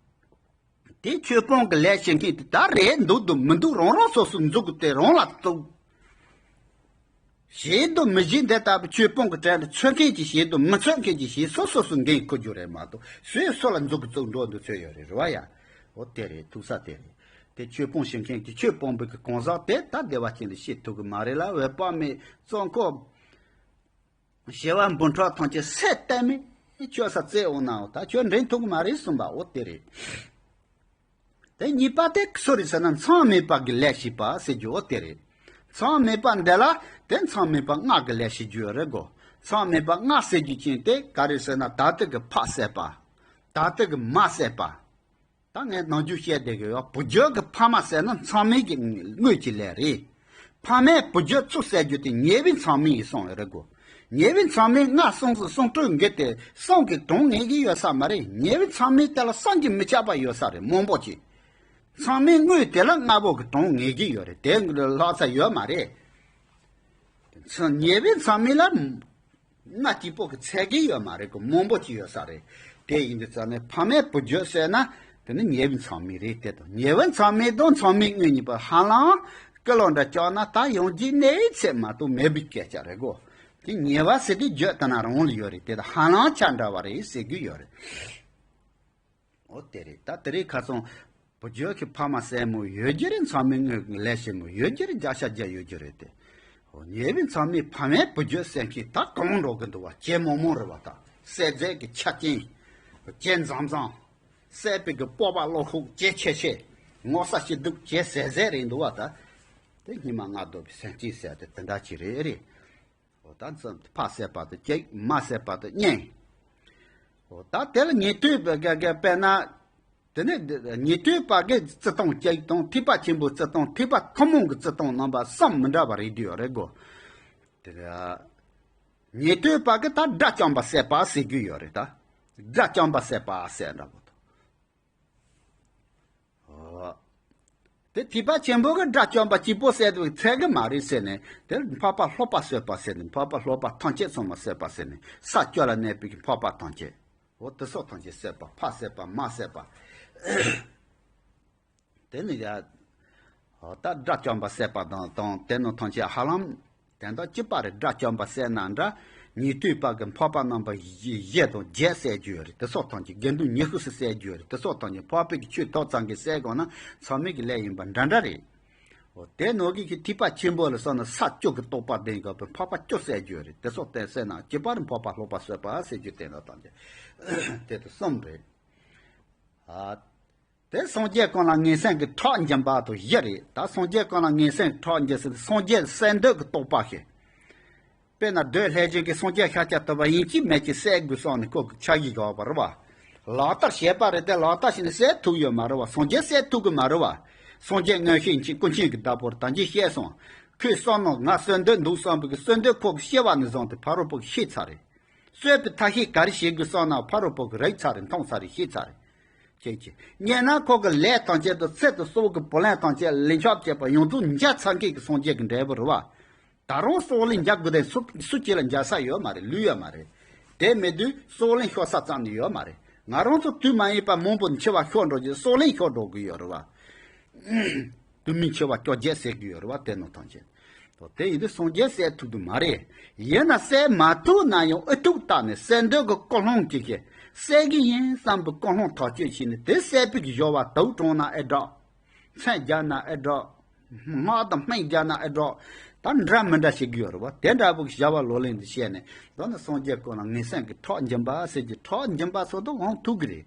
དེ་ཆོས་སྤོང་གི་ལས་བྱེད་མཁན་དེ་ད་རེད་འདུག་འདུག་མི་འདུག་རང་རང་སོ་སོ་འཛུགས་དེ་རང་ལ་གཏུག་བྱེད་དུ་མི་བྱེད་འདི་ལྟ་བུ་ཆོས་སྤོང་གི་གྲལ་ལ་ཚུད་མཁན་གྱིས་བྱེད་དུ་མི་ཚུད་མཁན་གྱིས་བྱེད། སོ་སོ་སོ་འགན་འཁུར་རྒྱུ་རེད་མ་གཏོགས་སུས་སུ་ལ་འཛུགས་གི་བཙུགས་འགྲོ་འདུག་ཚོད་ཡོད་རེད། རེད་བ་ཡ། འོ་དེ་རེད། ཐུག་ས་དེ་རེད། དེ་ཆོས་སྤོང་བྱེད་མཁན་གྱི་ཆོས་སྤོང་བའི་གི་གང་ཟག་དེ་ད་བདེ་བ་ཅན་ལ་སྐྱེ་ཐུབ་གི་མ་རེད་ལ། འོད་དཔག་མེད་གཙོ་འཁོར། བྱེ་བ་འབུམ་ཕྲག་ཐམས་ཅད་སེལ་གཏན་མེད་ཁྱོད་ས་བཙལ་འོང་ནའང་ད་ཁྱོད་འདྲེན་ཐུབ་ཀྱི་མ་རེད་གསུངས་པ། འོ་དེ་རེད། དེ་གཉིས་པ་དེ་སུ་རེད་ཟེར་ན་མཚམས་མེད་པ་གི་ལས་བྱེད་པ་ཟེར་རྒྱུ་འོ་དེ་རེད། མཚམས་མེད་པ་འདི་ལ་དེ་མཚམས་མེད་པ་སྔགས་ཀྱི་ལས་བྱེད་རྒྱུ་རེད་གོ། མཚམས་མེད་པ་སྔགས་ཟེར་རྒྱུ་ཅན་དེ་ག་རེ་ཟེར་ན་ད་ལྟ་གི་ཕ་བསད་པ། ད་ལྟ་གི་མ་བསད་པ། ད་ངས་ནམ་རྒྱུན་བཤད་བསྡད་ཀྱི་ཡོད། བུ་རྒྱུད་ཀྱི་ཕ་མ་བསད་ན་མཚམས་མེད་ཀྱི་དངོས་ཀྱི་ལས་རེད། ཕ་མས་བུ་རྒྱུད་ཚུར་བསད་རྒྱུ་དེ་ཉེས་པའི་མཚམས་མེད་ཡིན་གསུངས་ཡོད་རེད་གོ། ཉེས་པའི་མཚམས་མེད་སྔར་གསུངས་སུ་གསུང་སྤྲོས་འགལ་ཏེ་བསམ་གྱིས་གྲུབ་ངེས་ཀྱི་ཡོད་ས་མ་རེད། ཉེས་པའི་མཚམས་མེད་དེ་ལ་བསམ་གྱིས་མི་ཁྱབ་པ་ཡོད་ས་རེད། མང་པོ་ཅིག་མཚམས་མེད་དངོས་དེ་ལ་སྔ་པོ་གི་གྲུབ་ངེས་ཀྱི་ཡོད་རེད། དེ་ལྷག་ས་ཡོད་མ་རེད། ཉེས་པའི་མཚམས་མེད་ལ། སྣ་གཅིག་པོ་གི་ཚད་ཀྱི་ཡོད་མ་རེད་གོ། མང་པོ་ཅིག་ཡོད་ས་རེད། དེ་ཡིན་དུས་ཙང་ནས་ཕ་མས་བུ་རྒྱུད་བསད་ན་དེ་ནི་ཉེས་པའི་མཚམས་མེད་རེད། དེ་དང་ཉེས་པའི་མཚམས་མེད་དང་མཚམས་མེད་དངོས་གཉིས་པ་ཧ་ལམ་ཀི་ལོ་འདྲ་བཅག་ན་ད་ཡོང་རྒྱུའི་གནས་ཡིག་ཚད་མ་གཏོགས་མེད་པའི་སྐད་ཆ་རེད་གོ། དེ་ཉེས་པ་ཟེར་དུས་རྒྱུད་དེ་ན་རང་ལ་ཡོད་རེད། དེ་དང་ཧ་ལམ་ཆ་འདྲ་བ་རེད་ཟེར་རྒྱུ་ཡོད་རེད། འོ་དེ་རེད། ད་དེ་རིང་ཁ་སང་བུ་རྒྱུད་ཀྱི་ཕ་མ་བསད་མོ་ཡོད་རྒྱུ་རེད། མཚམས་མེད་དངོས་ཀྱི་ལས་བྱེད་མོ་ཡོད་རྒྱུ་རེད། བརྒྱ་ཆ་བརྒྱ་ཡོད་རྒྱུ་རེད་དེ། འོ་ཉེས་པའི་མཚམས་མེད་ཕ་མས་བུ་རྒྱུད་བསད་མཁན་ད་གང་འགྲོ་གི་འདུག་བ། བྱེད་མང་མང་རེད་བ། ད་བསད་རྫས་ཀྱི་ཆ་རྐྱེན། བྱེད་མཛངས་མཛངས། བསད་པའི་གི་སྤོབས་པ་བློ་ཁོག་བྱེད་ཆེ་ཆེ། ངོ་ཚ་ཞེ་སྡུག་བྱེད་ཟད་ཟད་རེད་འདུག་བ་ད། དེ་སྙིགས་མ་ལྔ་བདོ་བའི་སེམས་ཅན་ཟེར་དེ་དེ་འདྲ་ཅིག་རེད་རེད། འོ་ད་ཚུར་ཕ་བསད་པ་དང་གཅིག་མ་བསད་པ་དང་གཉིས། འོ་ད་དེ་ལ་ཉན་ཐོས་པའི་ག་ག་དཔེར་ན། དེ་ནས་ཉན་ཐོས་པ་གི་བརྩི་སྟངས་གཅིག་དང་ཐེག་པ་ཆེན་པོའི་བརྩི་སྟངས་ཐེག་པ་ཐུན་མོང་གི་བརྩི་སྟངས་རྣམ་པ་གསུམ་མི་འདྲ་བ་རེད་དུས་རེད་གོ། དེ་ལ་ཉན་ཐོས་པ་གི་ད་དགྲ་བཅོམ་པ་བསད་པ་ཟེར་རྒྱུ་ཡོད་རེད་ད། དགྲ་བཅོམ་པ་བསད་པ་ཟེར་འདྲ་པོ་དང་། འོ། དེ་ཐེག་པ་ཆེན་པོ་གི་དགྲ་བཅོམ་པ་གཅིག་པོ་བསད་པའི་ཚད་གི་མ་རེད་ཟེར་ནས་དེར་འཕགས་པ་ལྷོ་པ་གསོད་པ་ཟེར་ནས་འཕགས་པ་ལྷོ་པ་ཐམས་ཅད་ཚང་མ་བསད་པ་ཟེར་ནས་ས་བཅུ་ལ་གནས་པའི་འཕགས་པ་ཐམས་ཅད། འོ་དེ་སོགས་ཐམས་ཅད་བསད་པ་ཕ་བསད་པ་མ་བསད་པ། དེ་ནི་ཡ། འོ་ད་དགྲ་བཅོམ་པ་བསད་པ་དང་དང་དེ་ནི་ཐམས་ཅད་ཧ་ལམ། དེ་འདྲ་གཅིག་པ་རེད། དགྲ་བཅོམ་པ་བསད་ན་འདྲ། ཉན་ཐོས་པ་གི་འཕགས་པ་རྣམ་པ་བཞི་དང་བརྒྱད་བསད་རྒྱུ་རེད། དེ་སོགས་ཐམས་ཅད་དགེ་འདུན་ཉི་ཤུ་ཙམ་བསད་རྒྱུ་རེད། དེ་སོགས་ཐམས་ཅད་འཕགས་པའི་གི་ཆོས་ཐོབ་ཙང་གི་བསད་དགོས་ན་ཚང་མས་གི་ལས་ཡིན་པ་འདྲ་འདྲ་རེད། འོ་དེ་ནོ་གི་གི་ཐེག་པ་ཆེན་པོ་ལ་སོགས་ན་ས་བཅུ་གི་རྟོགས་པ་ལྡན་དགོས་པའི་འཕགས་པ་བཅུ་བསད་རྒྱུ་རེད། དེ་སོགས་དེ་བསད་ན་གཅིག་པ་རེད། འཕགས་པ་ལྷོ་པ་གསོད་པ་ཟེར་རྒྱུ་དེ་འདྲ་ཐམས་ཅད་དེ་དུ་གསུམ་རེད། ཨ། དེ་སངས་རྒྱས་ཀུན་ལ་ངན་སེམས་ཀྱི་ཁྲག་འབྱིན་པ་དང་བཞི་རེད། ད་སངས་རྒྱས་ཀུན་ལ་ངན་སེམས་ཁྲག་འབྱིན་ཟེར་སངས་རྒྱས་གསལ་འདོད་ཀྱི་རྟོགས་པ་ཞིག་དཔེར་ན་འདོད་ལྷས་བྱིན་གྱི་སངས་རྒྱས་ཤཱཀྱ་ཐུབ་པ་ཡིན་གཅིག་མིན་གཅིག་བསད་དགོས་བསམ་ནས་ཁོ་གི་འཆར་གཞི་བཞག་པ་རེད་བ། ལག་བསྟར་བྱས་པ་རེད་དེ་ལག་བསྟར་བྱས་ནས་བསད་ཐུབ་ཡོད་མ་རེད་བ། སངས་རྒྱས་བསད་ཐུབ་གི་མ་རེད་བ། སངས་རྒྱས་མངོན་ཤེས་ཀྱི་སྐུ་མཁྱེན་གྱི་བདག་པོར་ད་ཅི་བཤད་སོང་། ཁོས་བསམ་ནོ་ང་གསོན་འདོད་འདུག་བསམ་པའི་གི་གསོན་འདོད་ཁོ་གི་སྐྱེ་བ་ནས་བཟུང་སྟེ་ཕ་རོལ་པོ་གི་ཤེས་ཚར་རེད། གསོད་པའི་ཐབས་ཤེས་ག་རེ་བྱེད་དགོས་བསམ་ན་ཕ་རོལ་པོ་གི་རིག་ཚར་རེད། མཐོང་ཚར་རེད། ཤེས་ཚར་རེད། ཁྱེད་ཀྱིས་རྙེད་ན་ཁོ་གི་ལས་ཐམས་ཅད་དང་ཚེ་དང་གསོལ་གྱི་བུ་ལོན་ཐམས་ཅད་ལེན་ཆོག་བྱས་པ་ཡོངས་རྫོགས་འཇལ་ཚར་མཁན་གྱི་སངས་རྒྱས་ཀྱི་འབྲས་བུ་རེད་བ། ད་རུང་སྲོག་ལན་འཇལ་དགོས་དོན་སུ་སུ་གཅིག་ལ་འཇལ་ས་ཡོད་མ་རེད། ལུས་ཡོད་མ་རེད། དེ་མེད་དུས་སྲོག་ལན་ཤོར་ས་ཙམ་ནི་ཡོད་མ་རེད། ང་རང་ཚོ་དུས་མ་ཡིན་པ་མང་པོ་འཆི་བ་ཤོར་འགྲོ་རྒྱུ་སྲོག་ལན་ཤོར་འགྲོ་གི་ཡོད་རེད་བ། དུས་མིན་འཆི་བ་བཅོ་བརྒྱད་ཟེར་གི་ཡོད་རེད་བ། དེ་ནོ་ཐམས་ཅད། དེ་ཡིན་དུས་སངས་རྒྱས་བསད་ཐུབ་དུ་མ་རེད། ཡིན་ན་བསད་མ་ཐུབ་ན་ཡང་ཨུ་ཐུག་བཏགས་ནས་བསད་འདོད་ཀྱི་ཀུན་སློང་ཅིག་གིས་བསད་གི་ཡིན་བསམ་པའི་ཀུན་སློང་ཐག་གཅོད་བྱས་ནས་དེ་བསད་པའི་གི་སྦྱོར་བ་དུག་དྲངས་ན་ཨེ་དྲག་མཚོན་རྒྱག་ན་ཨེ་དྲག་སྔགས་དང་སྨན་རྒྱག་ན་ཨེ་དྲག་ད་འདྲ་མི་འདྲ་བྱེད་གི་ཡོད་རེད་བ། དེ་འདྲ་པོ་གི་བྱ་བ་ལོ་ལེན་དུ་བྱས་ནས་ད་ནི་སངས་རྒྱས་ཀུན་ལ་ངན་སེམས་ཀྱི་ཁྲག་འབྱིན་པ་ཟེར་གྱི་ཁྲག་འབྱིན་པ་སོགས་དུ་འོང་ཐུབ་གི་རེད།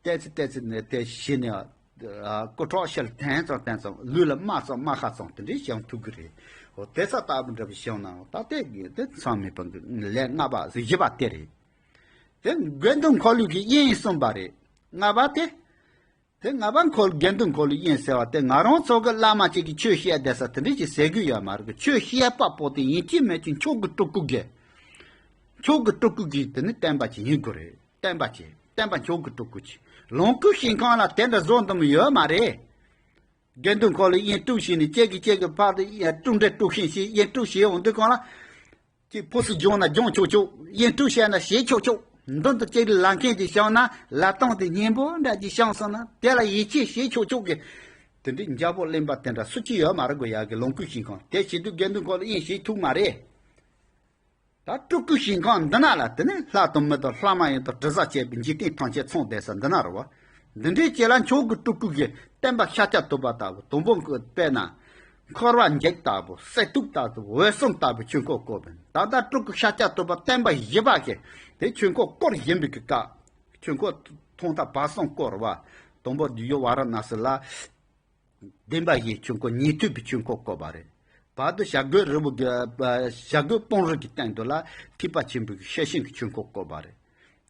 ཏོག་ཙམ་ཏོག་ཙམ་ནས་དེ་བྱས་ནས། སྐུ་ཁྲག་ཕྱིར་འཐེན་ཙམ་འཐེན་ཙམ་ལུས་ལ་རྨ་ཙམ་རྨ་ཁ་ཙམ་དེ་འདྲའི་བྱང་ཐུབ་ཀྱི་རེད། འོ་དེ་ས་ལྟ་བུ་འདྲ་བ་བྱང་ན་ད་དེ་དེ་མཚམས་མེད་པ་གི་ལས་ལྔ་པ་བཞི་པ་དེ་རེད། དེ་དགེ་འདུན་འཁོར་ལོ་གི་དབྱེན་གསུམ་པ་རེད། ལྔ་པ་དེ། དེ་ལྔ་པ་འཁོར་དགེ་འདུན་འཁོར་ལོའི་དབྱེན་ཟེར་བ་དེ་ང་རང་ཚོ་གི་བླ་མ་གཅིག་གིས་ཆོས་བཤད་བསྡད་ས་དེ་འདྲ་ཅིག་ཟེར་གི་ཡོད་མ་རེད་གི། ཆོས་བཤད་པ་པོ་དེ་ཡིན་གཅིག་མིན་གཅིག་མཆོག་གི་སྤྲུལ་སྐུ་གི་མཆོག་གི་སྤྲུལ་སྐུ་གི་དེ་ནི་བསྟན་པ་ཅིག་ཡིན་དགོས་རེད། བསྟན་པ་ཅིག་བསྟན་པ་མཆོག་གི་སྤྲུལ་སྐུ་ཅིག་ལོངས་སྐུའི་ཞིང་ཁམས་ལ་དེ་འདྲ་བཟོ་འདུམ་ཡོད་མ་རེད། དགེ་འདུན་འཁོར་ལོའི་དབྱེན་དཀྲུགས་བྱས་ནས་གཅིག་གིས་གཅིག་གི་བར་དུ་དཀྲུག་འདྲེ་དཀྲུག་ཤིང་བྱས་དབྱེན་དཀྲུགས་བྱས་འོང་དུས་གང་ལ། གཅིག་ཕུ་སུ་སྦྱོང་ན་སྦྱོང་ཆོག་ཆོག་དབྱེན་དཀྲུགས་བྱས་ན་བྱེད་ཆོག་ཆོག་མདུན་དུ་གཅིག་ལ་མཁན་གྱིས་བཤམས་ན་ལ་སྟོང་དེ་སྙིང་པོ་འདྲ་ཅིག་བཤམས་སོང་ན་དེ་ལ་ཡིད་ཆེས་བྱེད་ཆོག་ཆོག་གི། དེ་འདྲའི་འཇའ་པོ་གླིང་པ་དེ་འདྲ་སུ་གཅིག་ཡོད་མ་རེད་གོ། ཡ་གི་ལོངས་སྐུའི་ཞིང་ཁམས་དེ་བྱེད་དུས་དགེ་འདུན་འཁོར་ལོའི་དབྱེན་བྱེད་ཐུབ་མ་རེད། ད་སྤྲུལ་སྐུའི་ཞིང་ཁམས་འདི་ན་ལ་དེ་ནི་ལྷ་དང་མི་དང་ལྷ་མ་ཡིན་དང་དྲི་ཟ་བཅས་པའི་འཇིག་རྟེན་ཐམས་ཅད་ཚང་བསྡད་ས་འདི་ན་རེད་བ། འདི་འདྲའི་ཅིག་ལ་མཆོག་གི་སྤྲུལ་སྐུ་གི་བསྟན་པ་ཤཱཀྱ་ཐུབ་པ་ལྟ་བུ་དང་པོ་དཔེར་ན། འཁོར་བ་འཇིག་ལྟ་བུ་གསེར་ཐུབ་ལྟ་བུ་འོད་སྲུང་ལྟ་བུ་ཆོས་འཁོར་བསྐོར་བས་ད་ལྟ་སྤྲུལ་སྐུ་ཤཱཀྱ་ཐུབ་པ་བསྟན་པ་བཞི་པ་གི་དེ་ཆོས་འཁོར་བསྐོར་བཞིན་པའི་གི་སྐབས་ཆོས་འཁོར་ཐོག་མཐའ་བར་གསུམ་བསྐོར་བ། དང་པོ་འདི་ཡོ་ཝཱ་ར་ཎཱ་སི་ལ། བདེན་པ་བཞིའི་ཆོས་འཁོར་ཉན་ཐོས་པའི་ཆོས་འཁོར་བསྐོར་བ་རེད། བར་དུ་བྱ་རྒོད་རི་བོ་གི་བྱ་རྒོད་སྤུངས་རི་གི་སྟེང་དུ་ལ་ཐེག་པ་ཆེན་པོའི་ཤེར་ཕྱིན་གྱི་ཆོས་འཁོར་བསྐོར་བ་རེད།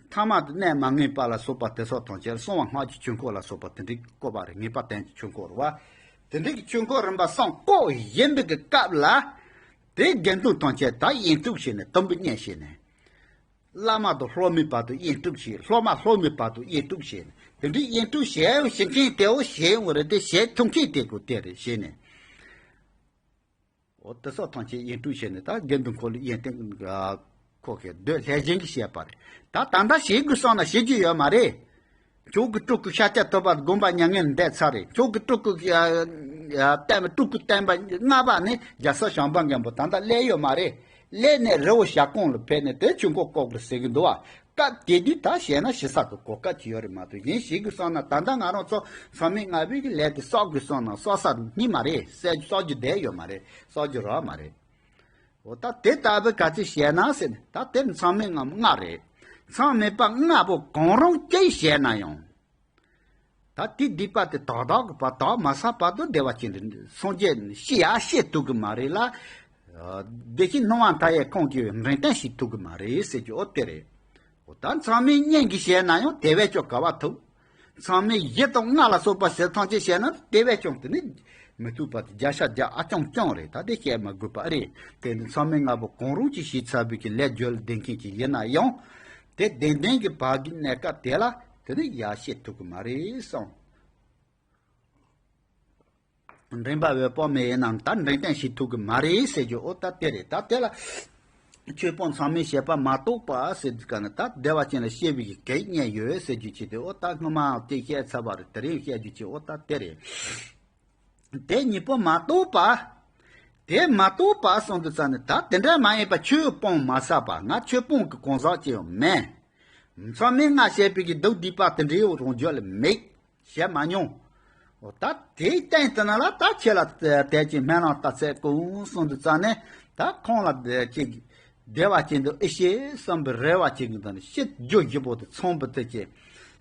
ཐ་མ་དུ་གནས་མ་ངེས་པ་ལ་སོགས་པ་དེ་སོགས་དང་བཅས་གསང་བ་སྔགས་ཀྱི་ཆོས་འཁོར་ལ་སོགས་པ་དེ་འདྲའི་བསྐོར་བ་རེད། ངེས་པ་ལྡན་གྱི་ཆོས་འཁོར་རེད་བ། དེ་འདྲའི་གི་ཆོས་འཁོར་རིམ་པ་གསུམ་བསྐོར་བཞིན་པའི་གི་སྐབས་ལ། དེ་དགེ་འདུན་ཐམས་ཅད་ད་དབྱེན་དཀྲུགས་བྱས་ནས་དུམ་བུ་གཉིས་བྱས་ནས། བླ་མ་དང་སློབ་མའི་བར་དུ་དབྱེན་དཀྲུགས་བྱས། སློབ་མ་སློབ་མའི་བར་དུ་དབྱེན་དཀྲུགས་བྱས། དེ་འདྲའི་དབྱེན་དཀྲུགས་བྱས་ཡང་བྱེད་མཁན་དེའོ་བྱེད་ཡོང་རེད་དེ་བྱེད་ཐུབ་མཁན་དེ་ཀོ་དེ་རེད་བྱས་ནས། འོ་དེ་སོགས་ཐམས་ཅད་དབྱེན་དཀྲུགས་བྱས་ནས་ད་དགེ་འདུན་འཁོར་ལོའི་དབྱེན་སྟེང་ཁོ་གི་འདོད་ལྷས་བྱིན་གྱིས་བཤད་པ་རེད། ད་ད་ལྟ་བྱེད་དགོས་བསམ་ན་བྱེད་རྒྱུ་ཡོད་མ་རེད། མཆོག་གི་སྤྲུལ་སྐུ་ཤཱཀྱ་ཐུབ་པ་དགོངས་པ་མྱ་ངན་འདས་ཚར་རེད། མཆོག་གི་སྤྲུལ་སྐུ་ཡ་ཡ་བསྟན་པའི་སྤྲུལ་སྐུ་བསྟན་པ་ལྔ་པ་ནི་རྒྱལ་སྲས་བྱམས་པ་མགོན་པོ་ད་ལྟ་སླེབས་ཡོད་མ་རེད། སླེབས་ནས་རི་བོ་ཞྭ་ཀོང་ལ་ཕེབས་ནས་དེ་ཆོས་འཁོར་བསྐོར་དགོས་ཟེར་གི་འདུག་བ། སྐབས་དེ་དུས་ད་བྱས་ན་ཞི་ས་གི་གོ་སྐབས་ཅིག་ཡོད་རེད་མ་གཏོགས་གཞན་བྱེད་དགོས་བསམ་ན་ད་ལྟ་ང་རང་ཚོ་ཚང་མས་སྔ་བའི་གི་ལས་དེ་གསོག་དགོས་བསམ་ན་གསོག་ས་ནི་མ་རེད། གསོག་རྒྱུ་བསྡད་ཡོད་མ་རེད། གསོག་རྒྱུ་རག་མ་རེད། འོ་ད་དེ་ལྟ་བུ་ག་ཚོད་བྱས་ན་ཟེར་ནས་ད་དེར་མཚམས་མེད་ལྔ་ལྔ་རེད། མཚམས་མེད་པ་ལྔ་པོ་གང་རུང་གཅིག་བྱས་ན་ཡང་། ད་དེ་སྡིག་པ་དེ་དག་དག་གི་བར་དག་མ་ཟ་བར་དུ་བདེ་བ་ཅན་དུ་སངས་རྒྱས་ཤི་ཡ་ཤེས་ཐུབ་གི་མ་རེད་ལ། བདེ་གཤེགས་སྣང་བ་མཐའ་ཡས་ཁོང་གིས་འདྲེན་སྟངས་ཤེས་ཐུབ་གི་མ་རེད་ཟེར་གྱི་འོ་དེ་རེད། འོ་ད་མཚམས་མེད་གཉིས་ཀྱིས་བཤད་ན་ཡང་དེ་བས་ཀྱང་ག་བ་ཐུབ། མཚམས་མེད་བཞི་དང་ལྔ་ལ་སོགས་པ་ཟེར་ཐམས་ཅད་བཤད་ན་དེ་བས་ཀྱང་དེ་ནི་མི་ཐུབ་པ་དེ་བརྒྱ་ཆ་བརྒྱ་ཨ་ཅང་ཅང་རེད། ད་དེ་བཤད་མ་དགོས་པ་རེད། དེ་ནི་མཚམས་མེད་ལྔ་པོ་གང་རུང་གིས་ཤེས་ཚར་བའི་གི་ལས་རྒྱུ་ལ་ལྡན་མཁན་ཅིག་ཡིན་ན་ཡང་། དེ་ལྡན་ལྡན་གྱི་བར་གྱི་གནས་སྐབས་དེ་ལ་དེ་ནི་ཡ་ཤེས་ཐུབ་གི་མ་རེད་གསུངས། འདྲེན་པ་འོད་དཔག་མེད་ཡིན་ནམ་ད་འདྲེན་སྟངས་ཤེས་ཐུབ་གི་མ་རེད་ཟེར་རྒྱུ་འོ་ད་དེ་རེད། ད་དེ་ལ་ཆོས་སྤོང་མཚམས་མེད་བྱེད་པ་མ་གཏོགས་པ་ཟེར་དུས་ག་ནི་ད་བདེ་བ་ཅན་ལ་སྐྱེ་བའི་གི་གེགས་རྙེད་ཡོད་ཟེར་རྒྱུ་ཅིག་དེ་འོ་ད་སྔོན་མ་དེ་བཤད་ཚར་བ་རེད། དེ་རིང་བཤད་རྒྱུ་ཅིག་འོ་ད་དེ་རེད། དེ་གཉིས་པོ་མ་གཏོགས་པ། དེ་མ་གཏོགས་པ་གསུངས་དུས་ཙ་ནི་ད་དེ་འདྲ་མ་ཡིན་པ་ཆོས་སྤོང་མ་ཟ་བ་ང་ཆོས་སྤོང་གི་གང་ཟག་ཅིག་ཡང་མེད། མཚམས་མེད་ལྔ་བཤད་པའི་གི་སྡུག་སྡིག་པ་དེ་འདྲའི་རང་རྒྱུད་ལ་མེད། བཤད་མ་མྱོང་། འོ་ད་དེའི་སྟེང་དུ་ན་ལ་ད་ཁྱེད་ལ་དད་ཅིང་སྨོན་ལམ་བཏབ་ཚད་ཀུན་གསུངས་དུས་ཙ་ནས་ད་ཁོང་ལ་ཅིག་བདེ་བ་ཅན་དུ་ཨེ་ཤེས་བསམ་པའི་རེ་བ་ཅན་གྱི་དང་ནི་ཤེས་རྒྱུ་བཞི་པོ་དེ་ཚང་བུ་དེ་ཅེ།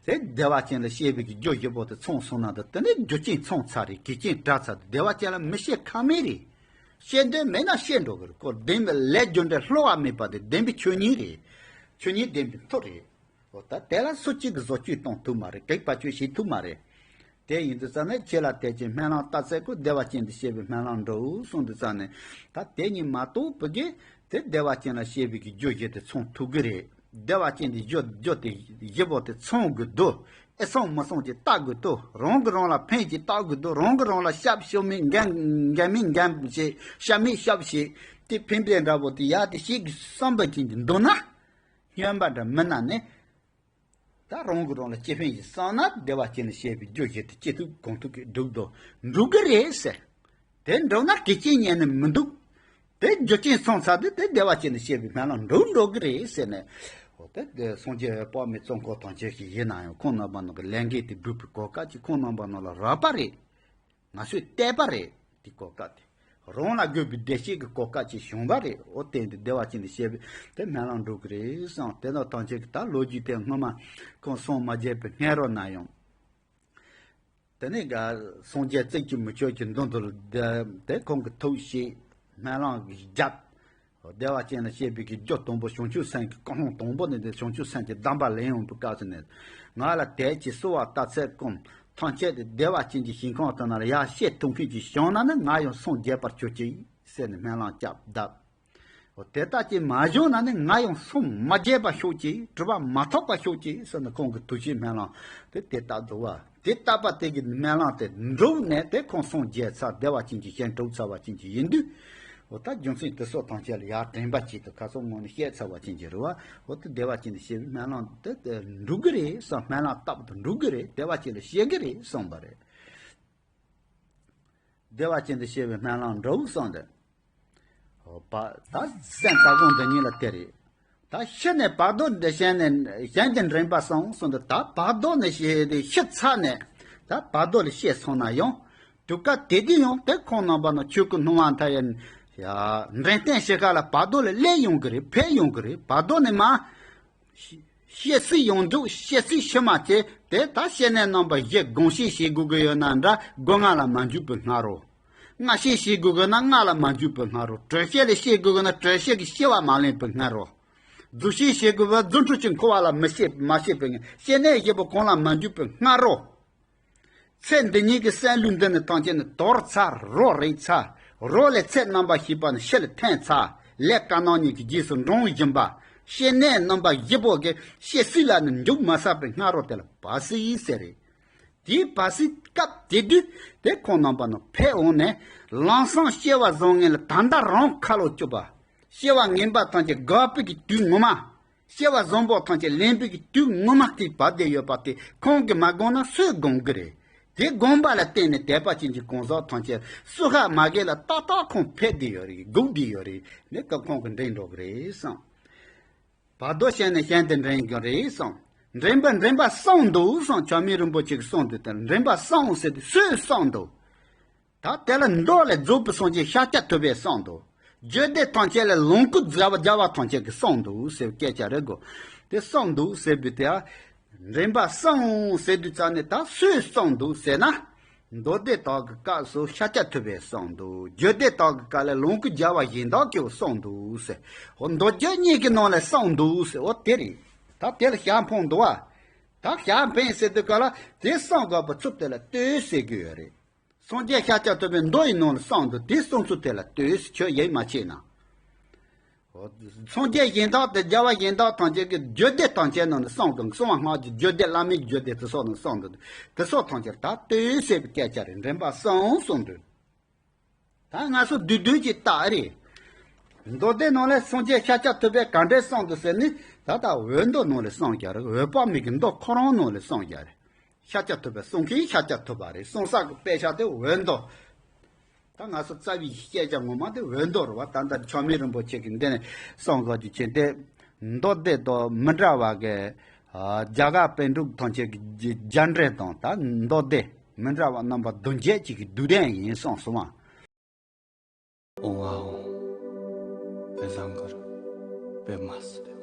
དེ་བདེ་བ་ཅན་ལ་སྐྱེ་བའི་གི་རྒྱུ་བཞི་པོ་དེ་ཚང་སོང་ན་ད་དེ་ནི་རྒྱུ་རྐྱེན་ཚང་ཚར་རེད། གེགས་རྐྱེན་བྲལ་ཚར་དུ་བདེ་བ་ཅན་ལ་མི་སྐྱེ་ཁ་མེད་རེད། སྐྱེ་འདོད་མེད་ན་སྐྱེ་འགྲོ་གི་རེད། ཁོ་བདེན་པའི་ལས་རྒྱུ་འབྲས་སླུ་བ་མེད་པ་དེ་བདེན་པའི་ཆོས་ཉིད་རེད། ཆོས་ཉིད་བདེན་པའི་མཐུ་རེད། འོ་ད་དེ་ལ་སུ་གཅིག་གིས་བཟོ་བཅོས་གཏོང་ཐུབ་མ་རེད། གེགས་བར་གཅོད་བྱེད་ཐུབ་མ་རེད། དེ་ཡིན་དུས་ཙ་ནས་ཁྱེད་ལ་དད་ཅིང་སྨོན་ལམ་བཏབ་ཚད་ཀུན་བདེ་བ་ཅན་དུ་སྐྱེ་བའི་སྨོན་ལམ་འགྲོ་གསུངས་དུས་ཙ་ནས་ད་དེ་གཉིས་མ་གཏོགས་བུ་གས་དེ་བདེ་བ་ཅན་ལ་སྐྱེ་བའི་གི་རྒྱུ་བཞི་དེ་ཚང་ཐུབ་གི་རེད། བདེ་བ་ཅན་དེ་རྒྱུ་རྒྱུ་དེ་བཞི་པོ་དེ་ཚང་དགོས་འདུག་ཨེ་ཚང་མི་ཚང་ཅིག་བལྟ་དགོས་འདུག་རང་གིས་རང་ལ་ཕན་ཅིག་བཏགས་དགོས་འདུག་རང་གིས་རང་ལ་ཤབ་ཤོབ་མིན་འགན་འགན་མིན་འགན་ཞིག་ཤབ་མིན་ཤབ་ཞིག་དེ་ཕན་པའི་འདྲ་པོ་དེ་ཡག་དེ་ཞིག་གི་བསམ་པ་ཅན་གྱི་འདུག་ན། སྨྱོན་པ་འདྲ་མིན་ན་ནི། ད་རང་གིས་རང་ལ་སྐྱེ་ཕན་ཞིག་བསགས་ན་བདེ་བ་ཅན་ལ་སྐྱེ་བའི་རྒྱུ་ཞིག་དེ་སྐྱེ་ཐུབ་གང་ཐུབ་ཀྱི་འགྲུབ་འདུག་འགྲུབ་གི་རེད་ཟེར། དེ་འགྲུབ་ན་གེགས་རྐྱེན་རྙེད་ནི་མི་འདུག་དེ་རྒྱུ་རྐྱེན་ཚང་ཚར་དུས་དེ་བདེ་བ་ཅན་ལ་སྐྱེ་བའི་སྨོན་ལམ་འགྲུབ་འགྲོ་གི་རེད་ཟེར་ནས། འོ་དེ་དེ་སངས་རྒྱས་འོད་དཔག་མེད་ཙོང་ཁ་ཐམས་ཅད་ཞིག་ཡིན་ན་ཡང་ཁོང་རྣམ་པ་ནང་གི་ལས་འགན་དེ་སྒྲུབ་པའི་གོ་སྐབས་ཀྱི་ཁོང་རྣམ་པ་ནང་ལ་རག་པ་རེད། ང་ཚོས་བལྟས་པ་རེད། དེ་གོ་སྐབས་དེ་རང་ལ་དགོས་པའི་བདེ་སྐྱིད་ཀྱི་གོ་སྐབས་ཅིག་བྱུང་བ་རེད། འོ་དེ་འདི་བདེ་བ་ཅན་དུ་སྐྱེ་བའི་དེ་སྨོན་ལམ་འགྲུབ་ཀྱི་རེད་བསམ། དེ་དག་ཐམས་ཅད་ཀྱི་ད་ལོ་རྒྱུས་དེ་སྔོན་མ་ཁོང་སངས་མ་རྒྱས་པའི་སྔ་རོལ་ན་ཡང་། དེ་ནས་ག་སངས་རྒྱས་བརྩི་གི་མི་ཆོག་གི་མདུན་དུ་དེ་ཁོང་གི་ཐུགས་བཞེས་སྨོན་ལམ་བརྒྱབ། བདེ་བ་ཅན་ལ་སྐྱེ་བའི་གི་རྒྱུ་དང་པོ་བྱང་ཆུབ་སེམས་ཀྱི་ཀུན་སློང་དང་པོ་ནི་འདི་བྱང་ཆུབ་སེམས་ཀྱི་གདམས་པ་ལེན་ཡོང་བའི་སྐབས་སུ་ནི། ང་ལ་དད་ཅིང་གསོལ་བ་བཏབ་ཚད་ཀུན་ཐམས་ཅད་དེ་བདེ་བ་ཅན་གྱི་ཞིང་ཁམས་དེ་ན་ལ་ཡར་སྐྱེ་ཐུབ་མཁན་ཅིག་བྱུང་ན་ནི་ང་ཡང་སངས་རྒྱས་པར་གྱུར་ཅིག་ཟེར་ནས་སྨོན་ལམ་བརྒྱབ་གདབ། འོ་དེ་ལྟ་ཅིག་མ་བྱུང་ན་ནི་ང་ཡང་སངས་མ་རྒྱས་པ་ཤོག་ཅིག་གྲུབ་པ་མ་ཐོབ་པ་ཤོག་ཅིག་ཟེར་ནས་ཁོང་གི་ཐུགས་བཞེད་སྨོན་ལམ་དེ་དེ་ལྟར་འདུག་བ། དེ་ལྟ་བ་དེ་གི་སྨོན་ལམ་དེ་འགྲུབ་ནས་དེ་ཁོང་སངས་རྒྱས་ཚར་བདེ་བ་ཅན་གྱི་ཞིང་གྲུབ་ཚར་བ་ཅན་གྱི་ཡིན་དུས། འོ་ད་རྒྱུ་མཚན་དེ་སོགས་ཐམས་ཅད་ལ་ཡར་དྲན་པ་ཅིག་ཏུ་ཁ་སང་ངོ་ནས་བཤད་ཚར་བ་ཅན་གྱི་རེད་བ། འོ་དེ་བདེ་བ་ཅན་དུ་སྐྱེ་བའི་སྨོན་ལམ་དེ་དེ་འགྲུབ་གི་རེད་བསམ། སྨོན་ལམ་བཏབ་དུ་འགྲུབ་གི་རེད། བདེ་བ་ཅན་དུ་སྐྱེ་གི་རེད་བསམ་པ་རེད། བདེ་བ་ཅན་དུ་སྐྱེ་བའི་སྨོན་ལམ་འགྲུབ་བསམ་དེ། འོ་བ་ད་སེམས་ལྟ་སྒོམ་འདི་ཉིད་ལ་དེ་རེད། ད་ཤི་ནས་བར་དོ་འདི་བྱས་ནས་གཞན་གྱི་འདྲེན་པ་སོང་གསུངས་ཏེ། ད་བར་དོ་ནས་ཤི་དེ་ཤི་ཚར་ནས་ད་བར་དོ་ལ་སྐྱེས་སོང་ན་ཡང་། དུས་སྐབས་དེ་དུས་ཡང་དེ་ཁོང་རྣམ་པ་ནང་ཆོས་སྐུ་སྣང་བ་མཐའ་ཡས་ཡ་འདྲེན་བསྟན་ཤི་ཁ་ལ་བར་དོ་ལ་སླེབས་ཡོང་གི་རེད། ཕེབས་ཡོང་གི་རེད། བར་དོ་ནས་མ། སྐྱེ་སྲིད་ཡོང་འདུག་སྐྱེ་སྲིད་ཕྱི་མ་སྐྱེ་དེ་ད་སྐྱེ་གནས་རྣམ་པ་བཞི་སྒོམ་ཞིག་བྱེད་དགོས་ཀྱི་ཡོད་ན་འདྲ། སྒོ་ལྔ་ལ་མ་འཇུག་པའི་སྔ་རོལ། སྔ་ཕྱི་བྱེད་དགོས་ཀྱི་ན་ལྔ་ལ་མ་འཇུག་པའི་སྔ་རོལ། གྲོལ་བྱེད་ལ་སྐྱེ་དགོས་ཀྱི་ན་གྲོལ་བྱེད་ཀྱི་སྐྱེ་བ་མ་ལེན་པའི་སྔ་རོལ། རྫུ་འཕྲུལ་བྱེད་དགོས་པ་རྫུ་འཕྲུལ་གྱི་འཁོར་བ་ལ་མི་སྐྱེ་མ་སྐྱེ་བའི་སྔ་སྐྱེ་གནས་བཞི་པོ་གང་ལ་མ་འཇུག་པའི་སྔ་རོལ། ཚེ་འདི་ཉིད་ཀྱི་སེམས་ལུས་འདི་ནི་ཐམས་ཅད་ནི་དོར་ཚར་རོ་རེག་ཚར། རོ་ལས་ཚེ་རྣམ་པར་ཤེས་པ་ནི་ཕྱི་ལ་འཐེན་ཚར། ལས་དཀར་ནག་གཉིས་ཀྱི་རྗེས་སུ་འབྲང་བཞིན་པ། སྐྱེ་གནས་རྣམ་པ་བཞི་པོ་གི་སྐྱེ་སྲིད་ལ་ནི་འཇུག་མ་ཚར་བའི་སྔ་རོལ་དེ་ལ་བར་སྲིད་ཟེར་རེད། དེའི་བར་སྲིད་སྐབས་དེ་དུས་དེ་ཁོང་རྣམ་པ་ནི་ཕེབས་འོང་ནས། ལམ་སང་སྐྱེ་བ་བཟང་ངན་ལ་ད་ལྟ་རང་ཁ་ལོ་བཅུག་པ། སྐྱེ་བ་ངན་པ་ཐམས་ཅད་དགག་པའི་གི་དུས་ངོ་མ། སྐྱེ་བ་བཟང་པོ་ཐམས་ཅད་ལེན་པའི་གི་དུས་ངོ་མ་དེ་བབས་བསྡད་ཡོད་པ་དེ་ཁོང་གིས་མ་བསྒོམས་ན་སུས་བསྒོམ་གི་རེད། དེ་བསྒོམས་པ་ལ་བརྟེན་ནས་དད་པ་ཅན་གྱི་གང་ཟག་ཐམས་ཅད་སུ་ཧ་མ་གི་ལ་ཏག་ཏག་ཁོང་ཕེབས་བསྡད་ཡོད་རེད། སྒུག་བསྡད་ཡོད་རེད། ནི་སྐབས་ཁོང་གིས་འདྲེན་འགྲོ་གི་རེད་བསམ། བར་དོ་བྱས་ནས་གཞན་དུ་འདྲེན་གི་རེད་བསམ། འདྲེན་པ་འདྲེན་པ་གསུངས་འདུག་བསམ། ཆགས་མེད་རིན་པོ་ཆེ་གིས་གསུངས་འདུག་དེ་འདྲེན་པ་གསུངས་ཟེར་དུས་སུས་གསུངས་འདུག་ད་དེ་ལ་མདོ་ལས་རྫོགས་པའི་སངས་རྒྱས་ཤཱཀྱ་ཐུབ་པས་གསུངས་འདུག་བརྒྱུད་སྡེ་ཐམས་ཅད་ལས་ལོངས་སྐུ་རྒྱལ་བ་རྒྱལ་བ་ཐམས་ཅད་ཀྱིས་གསུངས་འདུག་ཟེར་བའི་སྐད་ཆ་རེད་གོ། དེ་གསུངས་འདུག་ཟེར་བའི་དེ། འདྲེན་པ་གསུངས་ཟེར་དུས་ཙ་ནས་ད་སུས་གསུངས་འདུག་ཟེར་ན། མདོ་སྡེ་དག་གི་སྐབས་སུ་ཤཱཀྱ་ཐུབ་པས་གསུངས་འདུག། རྒྱུད་སྡེ་དག་གི་སྐབས་ལ་ལོངས་སྐུ་རྒྱལ་བ་གཞན་དག་གིས་གསུངས་འདུག་ཟེར། འོ་མདོ་རྒྱུད་གཉིས་ཀྱི་ནང་ལ་གསུངས་འདུག་ཟེར། འོ་དེ་རེད། ད་དེ་ལ་ཞལ་འཕངས་འདུག་བ། ད་ཞལ་འཕངས་ཟེར་དུས་སྐབས་ལ་དེ་གསུང་དགོས་པའི་ཚུལ་དེ་ལ་ལྟོས་ཟེར་གྱི་ཡོད་རེད། སངས་རྒྱས་ཤཱཀྱ་ཐུབ་པས་མདོ་ཡི་ནང་ལ་གསུངས་འདུག། དེ་གསུང་ཚུལ་དེ་ལ་ལྟོས་ཟེར། ཁྱོད་ཡིད་མ་ཆེས་ན། འོ། སངས་རྒྱས་གཞན་དག་དང་རྒྱལ་བ་གཞན་དག་ཐམས་ཅད་ཀྱིས་རྒྱུད་སྡེ་ཐམས་ཅད་ནང་ནས་གསུངས་ཀྱང་གསང་བ་སྔགས་ཀྱི་རྒྱུད་སྡེ་བླ་མེད་ཀྱི་རྒྱུད་སྡེ་དེ་སོགས་ནང་གསུངས་འདུག། དེ་སོགས་ཐམས་ཅད་ད་ལྟོས་ཟེར་བའི་སྐད་ཆ་རེད། འདྲེན་པ་གསུངས་གསུངས་འདུག། ད་ང་ཚོ་བསྡུས་བསྡུས་ཀྱིས་བལྟས་རེད། མདོ་སྡེ་ནང་ལ་སངས་རྒྱས་ཤཱཀྱ་ཐུབ་པས་ག་འདྲས་གསུངས་འདུག་ཟེར་ནས། ད་ལྟ་འོད་མདོ་ནང་ལ་གསུངས་ཀྱི་རེད། འོད་དཔག་མེད་ཀྱི་མདོ་ཁོ་རང་ནང་ལ་གསུངས་ཀྱི་རེད། ཤཱཀྱ་ཐུབ་པས་གསུང་མཁན་ཤཱཀྱ་ཐུབ་པ་རེད། གསུང་ས་གི་དཔེ་ཆ་དེ་འོད་མདོ། ད་ང་ཚོ་རྩ་བའི་སྐད་ཆ་ངོ་མ་དེ་འོད་མདོ་རེད་བ། ད་ལྟ་མཆོག་དམན་རིན་པོ་ཆེ་གིས་འདི་ནས་གསུངས་དགོས་རྒྱུ་ཅན་དེ། མདོ་སྡེ་དང་མི་འདྲ་བ་གི། ཨ། རྒྱ་གར་པཎ་གྲུབ་ཐམས་ཅད་ཀྱི་རྒྱ་འགྲེལ་དང་ད་མདོ་སྡེ་མི་འདྲ་བ་རྣམ་པ་བདུན་བརྒྱད་ཅིག་གི་བསྡུས་དོན་ཡིན་གསུངས་སོང་བ། ཨོང་ཨ་ཨོང་། པད་བཟང་གར་པད་མ་སི།